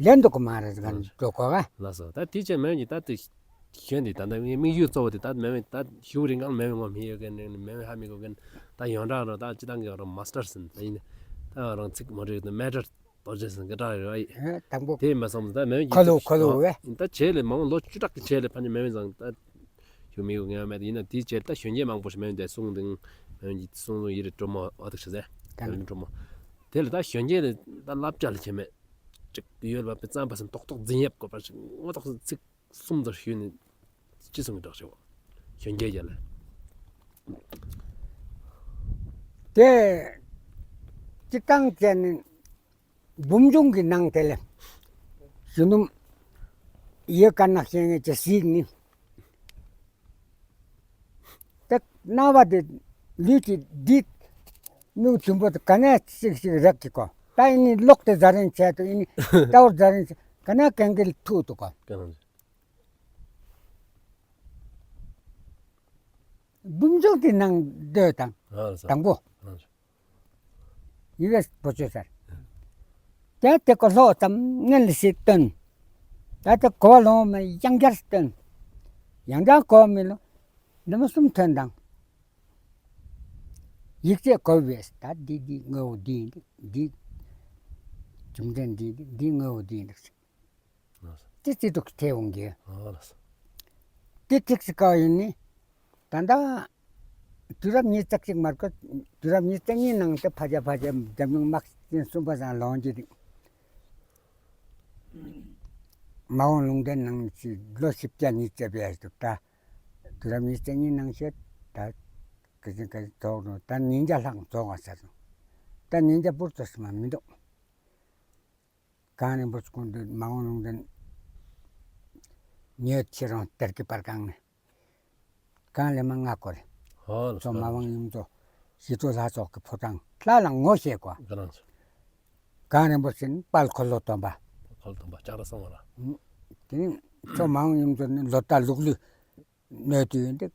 ལན་འདུག་གོ་མ་རེད་ག་འགྲོ་གོ་ག་ལགས་སོ། ད་དེ་ཅན་མེད་ནི་ད་དེ་ གཞོན་དེ་ད་ལྟ་ངའི་དམིགས་ཡུལ་གཙོ་བོ་དེ་ད་མེ་མེ་ད་ཤུགས་རིང་གང་མེ་མེ་ངོ་མི་ཡོད་མཁན་མེ་མེ་ཧ་མི་གོ་མཁན་ད་ཡོངས་གྲགས་རོ་ད་སྤྱི་བཏང་གི་རོ་མ་སི་ཊར་ཟེར་ད་ཡིན་ད་རང་ཚིག་མ་རེད་ད་མེ་ཊར་རྡོ་རྗེ་ཟེར་གི་གྲགས་རེད་ཨ་ཡི། ཨེ་དང་པོ་དེ་མ་སོང་ད་མེ་མེ་ཁ་ལོ་ཁ་ལོ་ཨེ། ད་བྱས་ལས་མ་འོངས་ལོ་བཅུ་ཕྲག་གི་བྱས་ལས་ཕན་ཆད་མེ་མེ་ཚང་ད་ཞུ་མི་གོ་ངེས་མེད་ཡིན་ན་དེའི་བྱས་ད་གཞོན་སྐྱེས་མང་པོ་ཞིག་མེ་མེ་དེ་གསུང་དང་མེ་མེ་གསུང་དང་ཡི་རེ་སྒྲོལ་མ་ཨ་ཐུག་ཤ་ཟེར་ད་སྒྲོལ་མ་དེ་ལས་ད་གཞོན་སྐྱེས་ལས་ད་བསླབ་བྱ་ལས་བྱས་མེད་ཅིག་ཡོད་པ་པའི་བརྩམས་པ་སེམས་ཏོག་ཏོག་འཛིན་ཡབ་དགོས་པ་ཞིག་ངོ་ཐོག་ཚིག་གསུམ་ཙམ་ཞུས་ནས་ཅི་གསུང་གི་འདྲ་ཞེས་པ། གཞོན་སྐྱེས་ཀྱང་ལས། དེ་སྤྱི་བཏང་ཅན་ནི་འབུམ་ཆུང་གི་ནང་དེ་ལས་གཞོན་ནུ་ཡི་ག་ན་ཤེས་ངེས་ཀྱི་ཞིག་ནི། དེ་རྣ་བ་དེ་ལུས་ཀྱི་བདེ་མིག་དུམ་བུ་དེ་ག་ནས་ཅིག་ཅིག་རེག་གི་གོ། ད་ཨི་ནི་ལོག་སྟེ་ཟ་རིན་ཆད་དུ་ཨི་ནི་ལྟ་བུར་ཟ་རིན་ཆད་ག་ནས་གན་གི་ཐུག་ཏུ་གོ། འབུམ་ཆུང་གི་ནང་སྡོད་དང་། ཨ་ལ་ས། དང་པོ། ཨ་ལ་ས། ཡི་གེ་བོ་ཆོས་སར། དེ་དེ་ཀོ་ལྷོ་ཙམ་ངན་ལ་ཞིག་སྟོན། ད་དེ་གོ་ལོང་མ་ཡང་བསྐྱར་སྟོན། ཡང་བསྐྱར་གོ་མི་ལོ། འདི་མ་གསུམ་ཐོན་དང་། ཡིག་ཆ་གོ་བས་ད་འདི་འདི་ངོ་བོ་འདི་འདི་འདི། རྒྱུ་མཚན་འདི་འདི་འདི་ངོ་བོ་འདི་འདི། ལགས་སོ། ཏི་ཏི་ཏུག་ཐེ་འོང་གི། ཨོ་ལགས་སོ། ཏི་ཏིག་སི་ཀ་ཡིན་ནི། ད་ལྟ་དུས་རབས་ཉིས་རྩ་གཅིག་མར་ཀོ་དུས་རབས་ཉིས་རྩ་གཉིས་ནང་དུ་ཕ་ཇ་ཕ་ཇ་འཛམ་གླིང་དམག་ཆེན་གསུམ་པ་སང་ལོངས་ཀྱི་རིང་མ་འོངས་ལུང་བསྟན་ནང་ཅི་ལོ་བཞི་བརྒྱ་ཉིས་བརྒྱ་བས་འདུག་ད། དུས་རབས་ཉིས་རྩ་གཉིས་ནང་བཤད་ད་ག་ཅིག་ག་ཅིག་རྫོགས་འགྲོ་ད་ཉིས་བརྒྱ་ལྷག་རྫོགས་པ་ཟེར་སོང་། ད་ཉིས་བརྒྱ་བུར་དུ་སུ་མ་མི་འདུག་གངས་རིན་པོ་ཆེ་ཁོང་དུ་མ་འོངས་ལུང་བསྟན་ཉོས་ཁྱེད་རང་གཏེར་གྱི་པར་ཁང་ནས་གངས་ལས་མ་ང་སྐོར་རེ། ཧོ་ལགས་སོ། མ་འོངས་ཡུམ་ཚོ་ཞི་ཁྲོ་ལྷ་ཚོགས་ཀྱི་ཕོ་བྲང་ལྷ་ལ་ངོ་ཤེས་གོ། ག་རང་ཚོ། གངས་རིན་པོ་ཆེ་ནི་དཔལ་འཁོར་ལོ་སྡོམ་པ། འཁོར་ལོ་སྡོམ་པ་ལྕགས་ར་གསང་བ་ལ། དེ་ནི་ཚོ་མ་འོངས་ཡུམ་ཚོ་ནི་ལོ་ལྟར་ལུག་ལུག་ནོད་དུ་ཡོད་འདུག་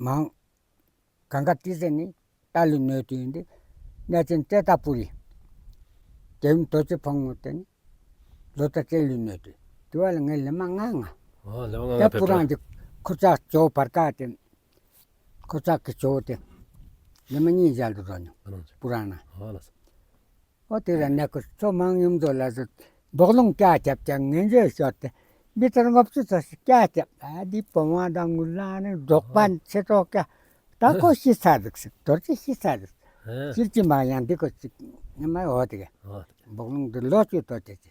མ་འོངས། གངས་དཀར་ཏི་སེ་ནི་རྟ་ལུ་གནོད་དེ་ཡིན་ཏེ། གནས་ཆེན་ཙེ་ཏ་པུ་རི། རྒྱལ་ཡུམ་རྡོ་རྗེ་ཕག་མོ་དེ་ནི་ལོ་ལྟར་ཙེ་ལུ་གནོད་དེ། དེ་བ་ལ་ངས་ལེ་མ་ང་ང་། ཨོ་ལེ་མ་ང་ང་ཕེབས་པུ་རང་གི་ཁོ་ཚ་ཇོ་བར་ཀ་དེ། ཁོ་ཚ་གི་ཇོ་དེ། ལེ་མ་གཉིས་མཇལ་དུ་འགྲོ་ནི། ཨོ་ལགས་སོ། པུ་རང་ན། ཨོ་ལགས་སོ། ཨོ་དེ་ར་ནས་ཁོ་ཚོ་མང་ཡུམ་དོ་ལ་སོ་སྦོག་ལུང་སྐྱ་རྒྱབ་ཀྱང་ངན་བྱོས་ཤོར་ཏེ་མི་ཚར་ལྔ་བཅུ་ཙམ་ཞིག་སྐྱ་རྒྱབ། ཨ་འདི་བུ་མོ་དང་ངུ་ལ་ནི་འབྲོག་པ་ཆེ་གྲོགས་སྐྱ་ད་ཁོ་ཤི་ཚར་འདུག་ཟེར། རྡོ་རྗེ་ཤི་ཚར་འདུག་ཟེར། ཅིར་ཅི་མ་ཡང་འདི་ཁོ་ཅིག་ཉི་མ་འོ་དེ་ག་སྦོག་ལུང་དུ་ལོ་བཅུ་ཏོ་ཅེ་ཅེ་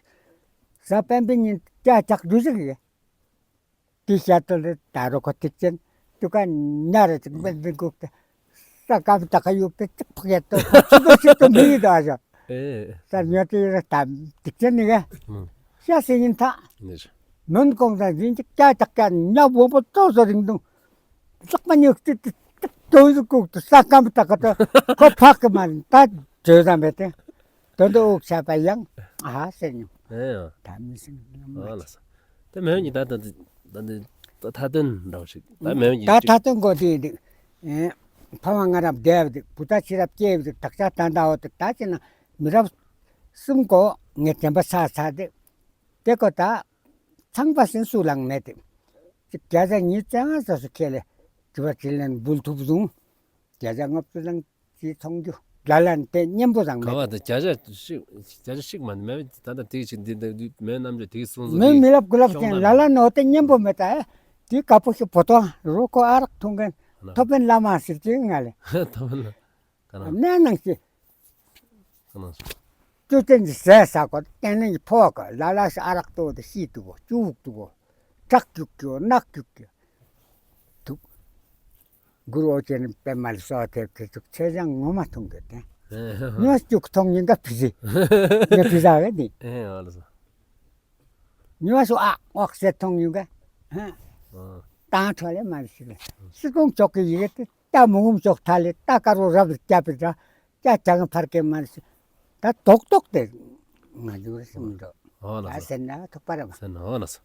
གཟའ་སྤེན་པའི་ཉིན་སྐྱ་རྒྱག་འདུག་ཟེར་གི། དེ་ཤ་ཏོ་ལེ་ད་རོ་ཁོ་ཐིག་ཆེན་དུ་ཀ་ཉ་རེ་ཅིག་བེད་འདི་གུག་ཏེ་ས་ཀ་བི་ད་ཀ་ཡུག་ཏེ་ཅིག་ཕོག་ཡ་ཏོ་ཁོ་ཅི་དོ་ཞིག་ཏོ་མི་ཡི་དོ་ཨ་ཞོ། ཨེ། ས་ཉོ་ཏེ་རེ་ད་ཐིག་ཆེན་ནི་ག་ཤ་སེ་ཡིན་ཐ། ནོན་གོང་ས་ཡིན་ཅིག་ཀྱ་ཅག་ཀྱ་ཉ་བོ་བོ་ཏོ་ཟོ་རིང་དུང་ལྕགས་མ་ཉོག་ཏེ་ཏེ་ཏེ་ཏོ་ཟོ་གུག་ཏེ་ས་ཀ་བི་ད་ཀ་ཏོ་ཁོ་ཕག་གི་མ་རིན་ད་བྱོས་ཙམ་པས་ཏེ། དོན་དུ་དབུགས་ཆད་པ་ཡང་ཨ་ཟེར་མྱོང་། ཨེ་ཡ། ད་མི་སྲིད་ཨ་ལགས་སོ། དེ་མེད་ཉི་ད་ད་ད་ད་ཐ་དོན་འདྲ་བ་ཞིག་ད་མེད་ཉི་ད་ཐ་དོན་གོ་དེ་དེ་ཨེ་ཕ་མ་ང་རབས་བདེ་བ་དེ་བུ་ད་ཤི་རབས་སྐྱེ་བ་དེ་དག་ཆ་ད་ད་འོ་དེ་ད་ཅི་ན་མི་རབས་གསུམ་གོ་ངས་དྲན་པ་ཚ་ཚ་དེ་དེ་གོ་ད་ཚང་པ་སེམས་སུ་ལང་མེད་དེ་ཅིག་བརྒྱ་ཆ་ཉིས་བརྩེགས་ང་སོ་སོ་ཁྱེད་ལས་དྲི་བ་དྲིས་ལན་འབུལ་ཐུབ་བཟུང་བརྒྱ་ཆ་ལྔ་བཅུ་ལང་ཅི་ཚོང་རྒྱུ་ལ་ལན་དེ་སྙན་པོ་བཟང་ག་མེད། བ་དེ་བརྒྱ་ཆ་ཤིག་བརྒྱ་ཆ་ཤིག་མ་མེད་ད་ད་དེ་ཞིག་འདི་འདི་མེད་རྣམ་འགྱུར་དེ་གསུང་སོང་མེད་མི་ལབ་གུ་ལབ་ཅན་ལ་ལན་ནོ་དེ་སྙན་པོ་མེད་ད། དེ་དཀར་པོ་ཞིག་བོ་དོ་རོ་ཁོ་ཨ་རག་འཐུང་མཁན་ཐོབ་པན་བླ་མ་ཟེར་གྱི་ང་ལས་ཐོབ་པན་ལ་ག་ན་གནས་ནང་གི་ག་ན་ཅོ་ཅན་གྱི་ཟས་ཟ་གོ་སྟེང་ནས་ཕོག་གོ་ལ་ལ་ཞིག་ཨ་རག་ཏོ་དེ་ཤི་དུ་གོ་ཅུག་དུ་གོ་བྲག་རྒྱུག་གྱོ་ནག་རྒྱུག་གྱོ། ཐུག་གུ་རུ་ཨོ་རྒྱན་པདྨ་ལ་གསོལ་བ་ཐེབས་ཏེ་ཚུགས་ཚེས་བཟང་ངོ་མ་མཐོང་གི་དེ། ཨེ་ཧ་ཧ། ཉོ་སྐྱུག་མཐོང་ཡིན་ག་ཕི་ཟི། ངས་ཕི་ཟ་ག་ནི། ཨེ་ཨ་ལ་སོ། ཉོ་སུ་ཨ་ངོག་སེ་མཐོང་ཡིན་ག་ཧ། ཨ། ཏང་ཁྲོ་ལེ་མ་ལ་སི་ལེ། སི་ཀོང་ཅོག་གི་ཡི་གེ་དེ་ད་མུ་གུམ་ཅོག་ཐ་ལེ་ད་ཀ་རུ་རབ་རྒྱབ་པི་ད། ཀྱ་ཅང་ཕར་ཀེ་མ་རེ་ཤི། ད་ཏོག་ཏོག་དེ་ང་འཇུ་རེ་སི་མི་འགྲོ། ཨོ་ལགས་ད་སོ། ཟེར་ན་ཐུག་པ་ར་མ། ཟེར་ན་ཨོ་ལགས་སོ།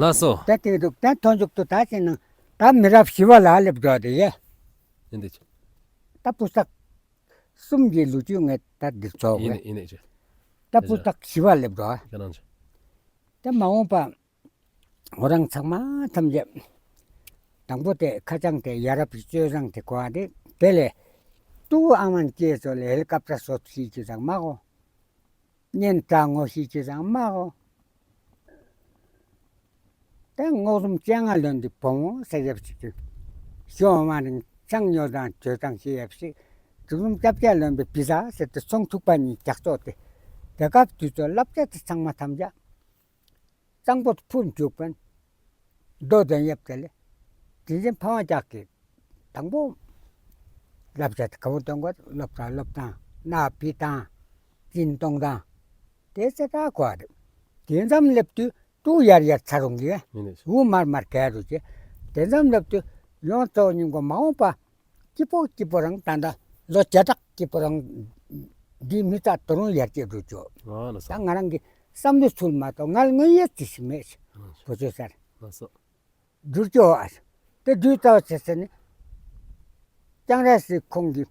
ལགས་སོ། ད་དེ་འདུག་ད་ཐོན་འཇུག་ཏུ་ད་ཅི་ནང་ད་མི་རབས་བཞི་བ་ལ་སླེབས་འགྲོ་དེ་ཡེ། ཡིན་དེ་ཅི། ད་སྤུས་དག་གསུམ་གྱི་ལོ་རྒྱུས་ངས་ད་འདི་ཚོགས་ཡིན་ཡིན་དེ་ཅི། ད་སྤུས་དག་བཞི་བ་སླེབས་འགྲོ། ཁྱེད་རང་ཅི། ད་མ་འོངས་པ། ཁོ་རང་ཚང་མ་ཐམས་ཅད་ དང་པོ་དེ་ཁ་བྱང་དེ་ཡ་རབས་ཀྱི་སྤྱོད་བཟང་དེ་གོ་བ་དེ། དེ་ལས་ཏུ་ཨ་མན་ཅེ་ཚོ་ལས་ཧེ་ལི་ཀོབ་ཊར་སོ་ཤེས་ཀྱི་ཙང་མ་གོ། ཉན་ཏྲ་ངོ་ཤེས་ཀྱི་ཙང་མ་གོ། ད་ངོ་གསུམ་སྤྱན་སྔར་ལོན་ཏེ་བུ་མོ་ཟེར་ཡབ་ཅིག་གི་ཞོ་མ་རིང་ཆང་ཉོ་དང་ཇོ་ཐང་ཤེས་ཡབ་ཅིག་གཟུགས་གསུམ་སྐྱབས་རྗེ་ལོན་པའི་བི་ཟ་ཟེར་ཏེ་ཚོང་ཐུག་པ་གཉིས་རྒྱག་ཚོགས་ཏེ། དེ་སྐབས་དུས་ཚོད་བསླབ་བྱ་དེ་ཚང་མ་ཐམས་ཅད་གཙང་པོ་ཕུར་འཇུག་པན་རྡོ་དོན་ཡབ་དེ་ལས་དེ་བཞིན་ཕ་མ་ཅག་གིས་དང་པོ་བསླབ་བྱ་དེ་ག་བོ་སྟོན་དགོས། སློབ་གྲྭ་སློབ་སྟངས་ནང་ཕི་སྟངས་སྦྱིན་གཏོང་སྟངས་དེ་ཚེ་ད་གོ་བ་རེད། དེ་ཙམ་སླེབས་དུས་ཏུ་ཡར་ཡར་ཚ་རུང་གི་ཡིན་ནི། འུ་མར་མར་ག་རུ་ཅེ། དེ་ཙམ་སླེབས་དུས་ཡོངས་གཙོ་སྙིང་པོ་མ་འོངས་པ་སྐྱིད་པོ་སྐྱིད་པོ་རང་ད་ལྟ་ལོ་བརྒྱ་ཕྲག་སྐྱིད་པོ་རང་འདི་མི་ཚ་ཏོ་རུང་ཡར་སྐྱེད་འགྲོ་ཆོག་ཨ་ལ་ས། ད་ང་རང་གི་བསམ་བློ་ཚུལ་མ་གཏོགས་ང་ལ་དངོས་ཡོད་ཅི་ཞིག་མེད། ཨ་ལ་ས། བུ་ཚོ་སར། ལ་ས། འགྱུར་ཆོག་ཨ། དེ་དུས་ལྟ་བ་བྱེད་ཟེར་ནི། ལྕང་ར་སི་ཁོང་གིས་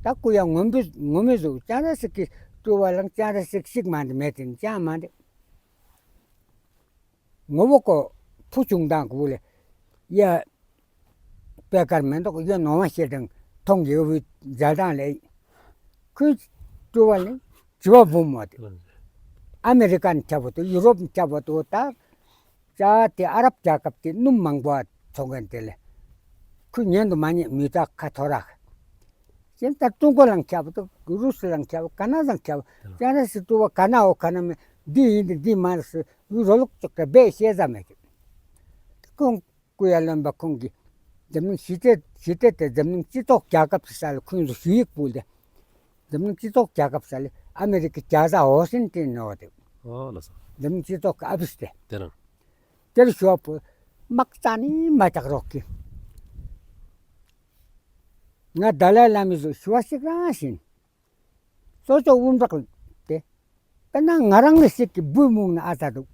ད་སྐུ་ཡང་ངོ་མི་ངོ་མི་བཟུང་། ལྕང་ར་སི་གི་སྤྲུལ་བ་ལང་ལྕང་ར་སི་ཞིག་མ་འདི་མེད་དེ་ཅང་མ་འདི། ངོ་བོ་ཀོ་ཕུ་ཆུང་དང་གུ་ལེ། ཡ། པེ་ཀར་མེན་ཏོག་ཡོད་ནོ་མ་ཤེས་དང་ཐོང་གི་འོ་བུ་མཇལ་དང་ལེ། ཁོས་སྤྲུལ་བ་ལེ་བྱི་བ་བུ་མོ་དེ། ཨ་མེ་རི་ཀན་ཁྱབ་བོ་དུ་ཡུ་རོབ་ཁྱབ་བོ་དུ་ད། ཅ་དེ་ཨ་རབ་རྒྱལ་ཁབ་དེ་སྣུམ་མང་པོ་ཚོང་མཁན་དེ་ལེ། ཁོས་ཉན་དུ་མ་ཉན་མི་ད་ཁ་ཐོ་རག་གཞན་ད་ཀྲུང་གོ་ལང་ཁྱབ་བོ་དུ་རུ་སི་ལང་ཁྱབ་བོ་ག་ན་ཟང་ཁྱབ་བོ་ཅ་ན་སི་སྤྲུལ་བ་ག་ན་འོ་ག་ན་མེ་འདི་ཡིན་འདི་འདི་མ་རེད་སི་རོ་ལུག་ཅོག་ཏེ་སྦེ་ཤེས་ཟ་མེད་གི། ཁོང་སྐུ་ཡ་ལོན་པ་ཁོང་གིས་འཛམ་གླིང་ཞི་བདེ་ཞི་བདེ་དེ་འཛམ་གླིང་སྤྱི་ཚོགས་རྒྱལ་ཁབ་ཀྱི་ས་ལ་ཁོང་ཚོ་ཞུ་ཡིག་ཕུལ་ཏེ། འཛམ་གླིང་སྤྱི་ཚོགས་རྒྱལ་ཁབ་ས་ལ་ཨ་མེ་རི་ཀའི་རྒྱལ་ས་ཝ་ཤིང་ཏོན་ནོ་དེ། ཨོ་ལ་ས། འཛམ་གླིང་སྤྱི་ཚོགས་ཀྱི་ཨ་ཕིས་དེ། དེ་རང་། དེར་ཞུ་བ་ཕུལ། དམག་རྩ་ནི་མ་རྒྱག་རོགས་གྱིས། ང་ཏཱ་ལའི་བླ་མའི་ཚུ་ཞུ་བ་ཞིག་རང་བཞིན། གཙོ་ཅོག་འུམ་དྲག་སྟེ། དཔེར་ན་ང་རང་ལ་ཞིག་གི་འབུ་མུག་ན་ཨ་ཙ་འདུག་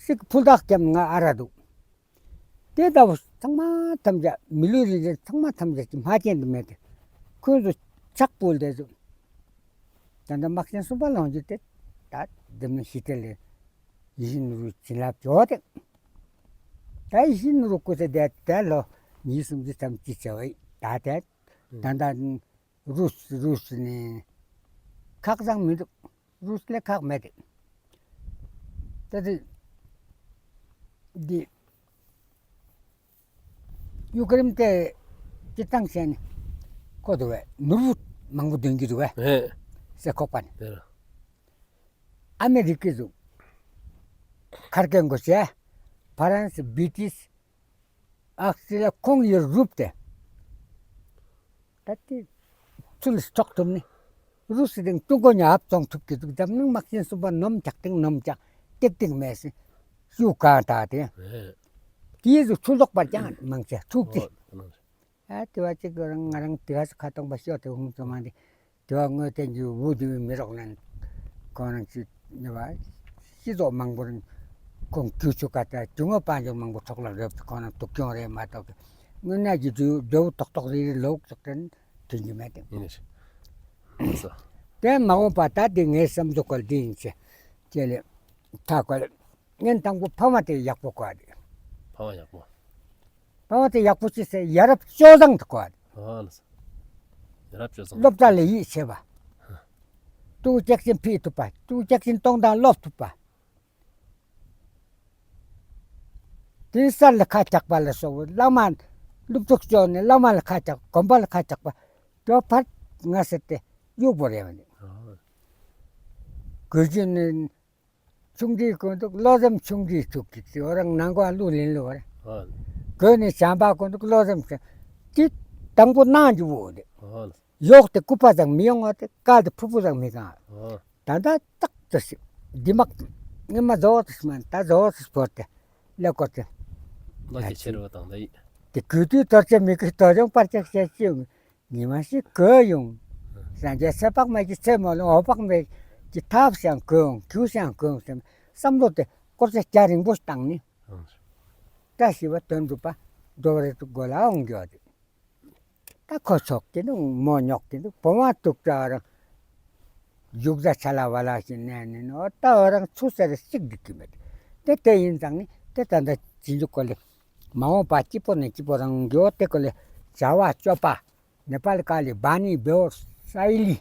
ཞིག་གི་ཕུལ་དག་ཀྱམ་ང་ཨ་ར་འདུག་དེ་ལྟ་བུ་ཚང་མ་ཐམས་ཅད་མི་ལུས་རིན་ཆེན་ཚང་མ་ཐམས་ཅད་ཀྱི་མ་ཅན་དུ་མེད་དེ། ཁོང་ཚོ་ཕྱག་ཕུལ་དེ་ཚུ། ད་ལྟ་དམག་ཆེན་གསུམ་པ་ལོངས་སྤྱོད་དེ། ད་འཛམ་གླིང་ཞི་བདེ་ལས་ཡིད་བཞིན་ནོར་བུའི་བྱིན་རླབས་འཇོག་དེ། ད་ཡིད་བཞིན་ནོར་བུ་སྐུ་ཚེ་དེ་དེ་ལོ་ཉིས་སུམ་ཅུ་ཙམ་ཅིག་བྱ་བའི་ད་དེ། ད་ལྟ་རུས་རུས་ནི་ཁག་ཙང་མི་འདུག་རུས་ལས་ཁག་མེད་དེ། ད་དེ་འདི་ཡུ་ཀེ་རེན་དེ་ཅི་ཏང་ཤན་ཁོ་དུ་བས་ནོར་བུ་མང་པོ་འདོན་གྱི་འདུག་བས། ཨེ། ཟེར་ཁོག་པ་ནི། དེ་ར། ཨ་མེ་རི་ཀའི་ཟུག་ཁར་ཀེན་གོ་ཤེ་ཕ་རན་སི་བི་ཏིས་ཨག་སི་ལ་ཁོང་ཡོད་རུབ་སྟེ། ད་དེ་ཚུལ་ལ་ཆོག་ཐུབ་ནི། རུ་སི་དེང་ཀྲུང་གོ་ཉ་ཧབ་བཙོང་ཐུབ་ཀྱི་འདུག་འཛམ་གླིང་དམག་ཆེན་གསུམ་པ་ནོམ་ཅག་སྟེང་ནོམ་ཅག་ཏིག་ཏིག་མེད་སི་ཞུ་གང་ད་དེ། དེའི་ཟུག་ཚུལ་ལྡོག་པར་ཀྱང་མང་ཆེ་ཐུག་ཅི། ཨ་དེ་བ་ཅིག་རང་ང་རང་དེ་བ་སི་ཁ་སྟོང་པ་ཤོ་དེ་ཧུང་ཙོ་མ་འདི། དེ་བ་དངོས་བསྟན་གྱི་འུ་དེ་བའི་མི་རོགས་ནན། ཁོང་རང་ཅི་ཉེ་བ། སྤྱི་ཚོགས་མང་པོ་རིང་། ཁོང་ཀྱུ་ཆུ་ཀ་ཏ་ཀྱུ་ངོ་དཔལ་འབྱོར་མང་པོ་ཐོག་ལ་རེབ་ཏེ་ཁོང་རང་དུག་གྱོང་རེ་མ་གཏོགས་ཀྱི། དངོས་གནས་ཀྱི་དུ་དེའུ་ཏོག་ཏོག་རེ་རེ་ལོག་ཙོག་ཏན་དུན་གྱི་མེད་དེ། ཡིན་ནི་ཞིག་དེ་མ་འོངས་པ་ད་དེ་ངའི་བསམ་ཚུལ་སྐོར་འདི་ཡིན་ཅེ། ཅེ་ལེ། ཐ་སྐོར། ངན་དང་པོ་ཕ་མ་དེ་ཡག་པོ་བཀོད་དེ། ཕ་མ་ཡག་པོ། ཕ་མ་དེ་ཡག་པོ་ཅི་ཟེར་ཡ་རབས་སྤྱོད་བཟང་དུ་བཀོད་དེ། ཨ་ལ་ས། ཡ་རབས་སྤྱོད་བཟང་། སློབ་གྲྭ་ལ་ཡིད་ཆེས་པ། ཏུ་ཅེག་ཅིན་ཕི་ཐུབ་པ། ཏུ་ཅེག་ཅིན་གཏོང་དང་སློབ་ཐུབ་པ། དེ་ས་ལ་ཁ་ཆག་པ་ལ་སོགས་བླ་མ་སློབ་ཕྲུག་ཅོ་ནས་བླ་མ་ལ་ཁ་ཆག་གོམ་པ་ལ་ཁ་ཆག་པ། དོ་ཕར་ང་ཟེར་ཏེ་གཡུག་པོ་རེ་བ་ནི། གོས་ཅུན་ནི། ཆུང་འདྲིས་གོན་འདུག་བློ་སེམས་ཆུང་འདྲིས་ཚུགས་ཀྱི་ཚེ་འོ་རང་ནང་གོ་ལུ་ལེན་ལུ་བར། གོས་ནི་བྱམས་པ་གོན་འདུག་བློ་སེམས་ཆུང་། ཅི་དང་པོ་ནང་གི་བོ་འདི། ཡོག་དེ་སྐུད་པ་ཙང་མི་ཡོང་བ་དེ་དཀར་དེ་ཕུ་ཕུ་ཙང་མི་གང་། ད་ད་ཏག་ཏུ་ཞིག་འདི་མག་ངེ་མ་བཟོ་ཏུ་ཞིག་མ་ད་བཟོ་ཏུ་ཞིག་བོར་ཏེ་ལེ་ཀོ་ཏེ། ལོ་ཀྱི་ཆེ་རུ་བ་དང་ད་ཡིད། དེ་གུས་དུས་དོར་ཆེ་མི་གུས་དོར་ཡོང་པར་ཆགས་ཆེ་ཅི་ཡོང་། ཉི་མ་ཞིག་གོས་ཡོང་། སངས་རྒྱས་ཚེ་དཔག་མེད་ཀྱི་ཚེ་མ་ལོ་འོད་དཔག་མེད་ཀྱི་ཐབས་ཤང་གོས་ཡོང་གྱུ་ཤང་གོས་ཡོང་སེམས་བསམ་བློ་དེ་སྐོར་ཚེ་རྒྱ་རིང་པོ་བཏང་ནི། བཀྲ་ཤིས་པ་དོན་གྲུབ་པ་འགྲོ་བ་རེ་དུ་མགོ་ལ་འོང་གྱོ་དེ། ད་ཁོ་ཆོག་གི་འདུག་མོ་ཉོག་གི་འདུག་བུ་མོ་དུག་ཅག་རང་། རྒྱུག་ཟ་ཆ་ལ་བ་ལ་ཞིག་ནས་ནི་ནོ་ད་འོ་རང་ཚུ་ཟེར་གཅིག་འགྲིག་གི་མེད། དེ་དེ་ཡིན་ཙང་ནི་དེ་ད་ལྟ་ཅི་འཇུག་གོ་ལེ། མ་འོངས་པ་གཅིག་པོ་ནས་གཅིག་པོ་རང་གི་འོ་དེ་ཀོ་ལས་བྱ་བ་སྤྱོད་པ། ནེ་པཱལ་ཀ་ལས་བཱ་ནི་བེའོ་སའི་ལི།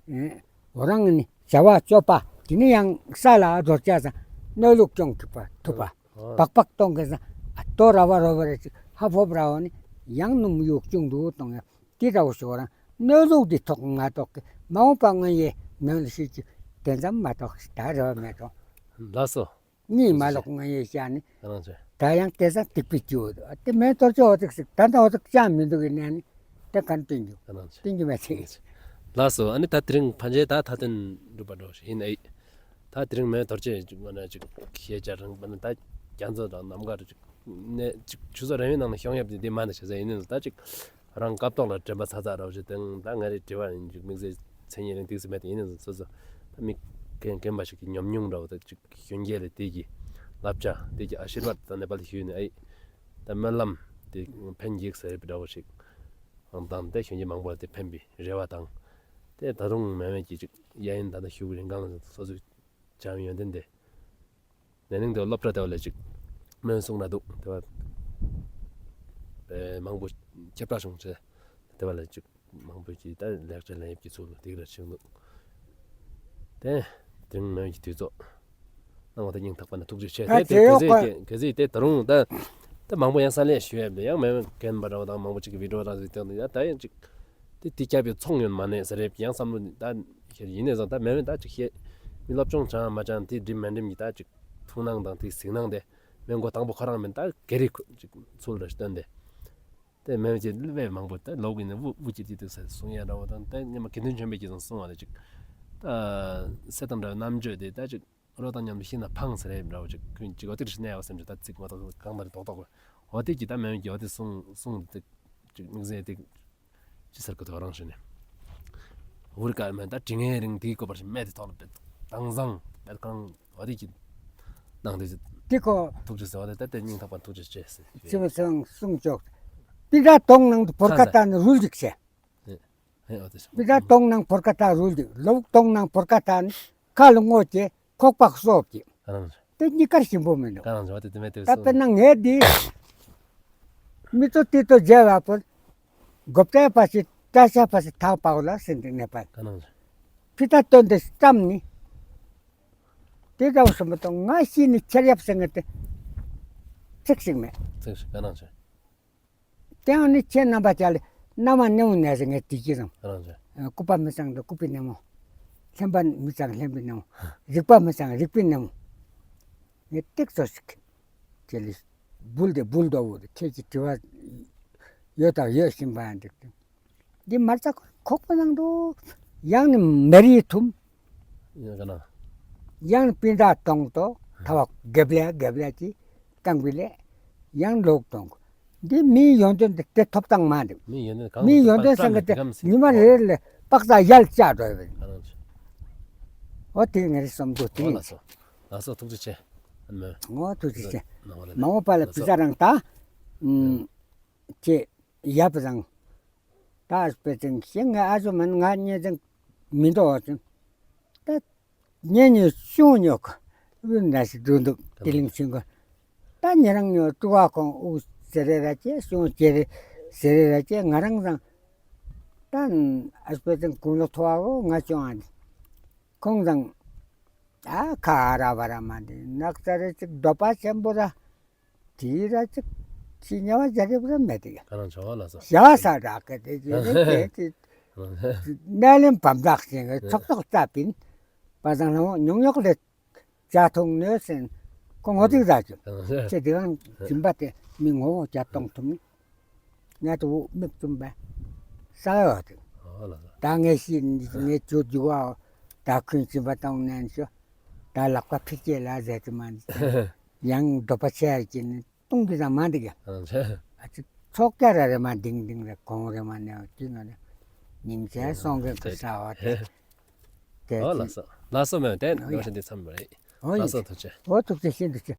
ཨེ། འོ་རང་ནི་བྱ་བ་སྤྱོད་པ། དེ་ནི་ཡང་ས་ལ་རྡོ་ཆ་ས་གནས་ལུགས་སྐྱོང་ཐུབ་པ་ཐུབ་པ། ཨ། པག་པག་གཏོང་མཁན་ས་ཨ་ཏོ་ར་བ་རོ་བ་རེ་ཅིག་ཧ་ཕོབ་ར་བ་ནི་ཡང་ནུམ་ཡུག་ཅུང་འདུག་གཏོང་ཡ། དེ་འདྲ་བོ་ཞིག་རང་གནས་ལུགས་འདི་ཐོག་ང་ཐོག་གི་མ་འོངས་པ་ངོས་ཡེ་མེད་ལ་ཤེས་ཀྱི་དེ་ཙམ་མ་ཐོག་ད་རེ་བ་མེད་དོ། ལགས་སོ། གཉིས་མ་ལོག་ངོས་ཡེ་བྱ་ནི། ཨ་ནང་ཆེ། ད་ཡང་དེ་ཙམ་ཏིག་པི་ཅིའོ་དེ་མེད་ཐོག་ཅོ་འོ་ཙིག་ཟིག་ད་ད་འོ་ཙིག་ཅང་མི་འདུག་གི་ནས་ནི་དེ་གན་སྟོན་རྒྱུ། ཨ་ནང་ཆེ། སྟོན་རྒྱུ་མེད་ཚེ། ལགས་སོ། ཨ་ནི་ད་དེ་རིང་ཕན་ཆད་ད་ད་དོན་འགྲུབ་པ་འགྲོ་ཞིག་ཡིན་ཨེ། ད་དེ་རིང་མེད་ཐོག་ཅེ་ཅིག་ང་ན་ཅིག་ཤེས་བྱ་རང་པ་ནི་ད་རྒྱ་མཚོ་དང་ནམ་མཁའ་རུ་ཅིག་ནས་ཅིག་ཆུ་ཚོད་རེ་བའི་ནང་ན་ཤོང་ཡབ་དེ་མ་ནི་ཤེས་ས་ཡིན་ནི་ད་ཅིག་རང་སྐབས་ཐོག་ལ་དྲན་པ་ཚ་ཚ་ར་བ་ཞིག་དང་ད་ང་རེ་དྲི་བ་ཡིན་ཅིག་དམིགས་བསལ་མཚན་ཉིད་རིང་ཏིག་སི་མེད་དེ་ཡིན་ནི་སོ་སོ་ད་མི་རྒན་རྒན་པ་ཞིག་གི་ཉམས་མྱོང་འདྲ་བོ་ད་ཅིག་གཞོན་སྐྱེས་ལ་དེ་གི་བསླབ་བྱ་དེ་གི་ཨ་ཤིར་བཱད་ད་ནེ་པཱལ་ཞུས་ནས་ཨའི་ད་སྨོན་ལམ་དེ་ཕན་གྱི་ཟེར་བའི་འདྲ་བོ་ཞིག་དང་དེ་གཞོན་སྐྱེས་མང་པོ་ལ་དེ་ཕན་པའི་རེ་བ་དང་དེ་ད་རུང་མེད་མེད་ཀྱི་ཅིག་གཡས་གཡོན་ད་ལྟ་བཞུགས་རིང་གང་ལ་སོ་སོ་བྱམས་ཡོན་ཏན་དེ། ནན་ནིང་དེ་བ་སློབ་གྲྭ་དེ་བ་ལས་ཅིག་སྨན་གསུང་ན་འདུག་དེ་བ་ཨེ་མང་པོ་ཁྱབ་བསྒྲགས་བྱུང་ཚེ་དེ་བ་ལས་ཅིག་མང་པོ་ཅིག་ད་ལེགས་བྱས་ལེན་ཡབ་ཀྱི་ཚུལ་དེ་ག་ར་བྱུང་འདུག་དེ་དེ་རིང་མེད་ཀྱི་དུས་ཚོད་གནང་བ་དེ་སྙིང་ཐག་པ་ནས་ཐུགས་རྗེ་ཆེ། ད་དེ་དེ་ག་ཟེ་ག་ག་ཟེ་དེ་ད་རུང་ད་ད་མང་པོ་ཡང་ས་ལས་ཞུ་ཡབ་དེ་ཡང་མེད་མེད་རྒན་པ་འདྲ་བ་དང་མང་པོ་ཅིག་གི་བི་ཌིའོ་རང་ཟིག་དེ་ཡང་ད་ཡང་ཅིག་དེ་དེ་སྐྱབས་ཡོད་ཚོང་ཡོད་མ་ནས་ཟེར་ཡབ་ཀྱི་ཡང་བསམ་བློ་ད་ཡིན་ནས་བཟང་ད་མེད་མེད་ད་ཅིག་ཤེས་མི་སློབ་སྦྱོང་བྱང་མ་བྱང་དེ་འགྲིམ་མ་འགྲིམ་གྱི་ད་ཅིག་ཐུགས་སྣང་དང་དེ་གཟིགས་སྣང་དེ་མེད་མགོ་དང་པོ་ཁོ་རང་མེད་ད་ག་རེ་ཅིག་ཚུལ་རེ་སྟོན་དེ་དེ་མེད་ཅིག་ལུས་པའི་མང་པོ་ད་ལོག་གི་ནས་དབུ་དབུ་ཅིག་དེ་དུ་ཟེར་གསུང་ཡ་འདྲ་བོ་དང་ད་ཉི་མ་དགེ་འདུན་ཆོས་འཕེལ་གྱིས་ཙང་གསུང་བ་ལས་ཅིག་ད་སེམས་དང་འདྲ་བའི་རྣམ་དཔྱོད་དེ་ད་ཅིག་རོ་དང་མཉམ་དུ་ཤི་ན་ཕངས་ཟེར་ཡ་འདྲ་བོ་ཅིག་ཀུན་ཅིག་འོ་དེ་རེ་ཤི་ན་ཡ་བ་སེམས་ཅིག་ད་ཚིག་མ་ཐོག་གང་ལྟར་རྡོག་རྡོག་འོ་དེ་གྱིས་ད་མེད་མེད་ཀྱི་འོ་དེ་གསུང་གསུང་དེ་ཅིག་དམིགས་བསལ་དེ་ཅི་ཟེར་གི་དོ་རང་ཞུ་ནས། འུར་ཀ་མེད་ད་དྲི་ངན་རིང་དེའི་སྐོར་བར་ཞིག་མེད་དེ་ཐོག་ལ་དཔེ་དྭངས་བཟང་དཔེ་གང་བ་དེ་གྱི་ནང་དེ་དེ་ཁོ་ཐུགས་རྗེ་ཟེར་བ་དེ་ད་དེ་སྙིང་ཐག་པ་ཐུགས་རྗེ་ཆེ་ཟེར་ཞུ། ཅི་མ་སང་གསུང་ཆོག་པི་ད་དོང་ནང་དུ་བོར་ཁ་ཐག་ནི་རུལ་ཅིག་ཆེ། ཨེ་ཨེ་འོ་དེ་སོང་། པི་ད་དོང་ནང་བོར་ཁ་ཐག་རུལ་ཅིག་ལོག་དོང་ནང་བོར་ཁ་ཐག་ནི་ཁ་ལ་ངོ་ཅེ། ཁོག་པ་གསོབ་ཀྱི། ཨ་རང་། དེ་གཉིས་ཀར་ཞིམ་པོ་མི་འདུག་ཨ་རང་བ་དེ་དེ་མེད་དེ་ད་དཔེར་ན་ངས་འདི་མི་ཚོ་དེ་ཚོ་མཇལ་བ་པོ་གོབ་ཏའི་པ་སི་ཏྲ་ཤ་པ་སི་ཐག་པའོ་ལ་ཟེར་འདི་ནེ་པ། ཨ་རང་། ཕི་ད་སྟོན་དེ་བརྩམས་ནི། དེ་འདྲ་བོ་སོང་མི་འདུག་ང་ཤི་ནི་ཆེར་ཡབ་ཟེར་ངས་དེ་ཚིག་ཞིག་མེད། ཚིག་ཞིག་ཨ་རང་བྱས། དེ་ཡང་ནི་ཁྱེད་རྣམ་པ་ཅག་ལ་མནའ་མ་ནེའུ་ནས་ཟེར་ངས་དེ་གྱིས་རང་། རང་བྱས། ཨ་ལྐུགས་པ་མི་གཙང་དང་ལྐུགས་པའི་ནེ་མོ། ལྷན་པ་མི་གཙང་ལྷན་པའི་ནེ་མོ། རིག་པ་མི་གཙང་རིག་པའི་ནེ་མོ། ངས་ཏིག་ཙོ་ཞིག་ཁྱེད་ལ་འབུལ་དེ་འབུལ་དོ་འོ་ཁྱེད་ཀྱི་དྲི་བ་ཡོད་དང་ཡོད་བཞིན་པ་ཡང་འགྲིག་སྟེ། འདི་མར་ཙ་ཁོག་པ་ནང་དུ་ཡང་ནི་མེ་རི་འཐུམ། ཡང་ག་ན། ཡང་ནི་པིན་ཏྲ་གཏོང་དོ་ཐ་བ་གེབ་ལེ་གེབ་ལེ་ཅི་བཏང་བི་ལེ་ཡང་ལོག་གཏོང་། འདི་མིའི་ཡོན་ཏན་དེ་དེ་ཐོབ་ཐང་མ་འདུག་མིའི་ཡོན་ཏན་གང་མིའི་ཡོན་ཏན་སང་གི་དེ་ཉི་མ་རེ་རེ་ལ་པག་ས་ཡལ་ཆགས་འགྲོ་ཡོད། ཨོ་དེ་ངས་བསམ་འདུག་དེ། ལགས་སོ། ལགས་སོ་ཐུགས་རྗེ་ཆེ། ཨོ་ཐུགས་རྗེ་ཆེ། མ་འོངས་པ་ལ་བི་ཟ་རང་ད། ཁྱེད་ཡབ་རང་། ད་ཨ་སྤེ་ཅིང་ཤེས་ངས་ཨ་ཟོ་མན་ང་ཉེ་ཅིང་མི་འདོད་ཅིང་། ད་ཉེ་ཉེ་ཤུང་ཉོག་ཨུ་ན་ཞིག་འགྲོ་འདུག་དེ་ལིང་ཤིང་གོ། ད་ཉེ་རང་ཉོ་ཏུ་བ་ཁོང་ཨུ་ཟེར་རེ་ར་ཅེ་ཤུང་ཅེ་རེ་ཟེར་རེ་ར་ཅེ་ང་རང་རང་། ད་ཨ་སྤེ་ཅིང་གུང་ལོ་ཐོ་བ་གོ་ང་ཅོང་ཨ་ཁོང་རང་། ད་ཁ་ར་བ་ར་མ་འདི་ནག་ཚ་རེ་ཅིག་འདོད་པ་ཆེན་པོ་ར། དེ་ར་ཅིག་ཅི་ཉེ་བ་རྒྱ་རེ་བ་མེད་དེ། ཁ་རང་ཆོ་བ་ལ་ས། ཞ་ས་ར་ཀ་དེ་ཅི་རེ་དེ་ཅི། ནད་ལན་བམ་དག་ཅིང་ཚོགས་ཚོགས་རྩ་པིན། པ་སང་ལ་ཉུང་ཉོག་ལས་བྱ་ཐུང་ནོས་ཟིན། ཁོ་ངོ་ཏིག་ར་ཅིག་ཅེ་དེ་གང་སྦྱིན་པ་དེ་མི་ངོ་བོ་བརྒྱ་སྟོང་ཐུབ་ནི། ང་དུ་མིག་བཙུམ་པ་ས་ཡོད་དེ། ད་ངས་ཤི་ངས་ཇོ་ཇོ་བ་ད་ཁུན་སྦྱིན་པ་གཏོང་ནན་ཤོ། ད་ལག་པ་ཕི་ཅེ་ལ་ཟེར་དུ་མ་འདི། ཡང་འདོད་པ་ཆེ་ཡ་ཅིན་གཏོང་གི་ཙང་མ་འདི་ག་ཨ་ཅིག་ཚོགས་ཀྱ་ར་རེ་མ་ལྡིང་ལྡིང་རེ་གོང་རེ་མ་ནེ་ཅི་ན་རེ་ཉིན་ཆད་སོང་གི་ཁུ་ས་བ་དེ། དེ་ཨོ་ལགས་སོ། ལགས་སོ་མེན་དེ་ནོ་ཤན་དེ་འཚམས་པ་རེད། ཨོ་ལགས་སོ་ཐུགས་རྗེ་ཆེ། ཨོ་ཐུགས་རྗེ་ཆེ་ཤིན་ཏུ་ཆེ།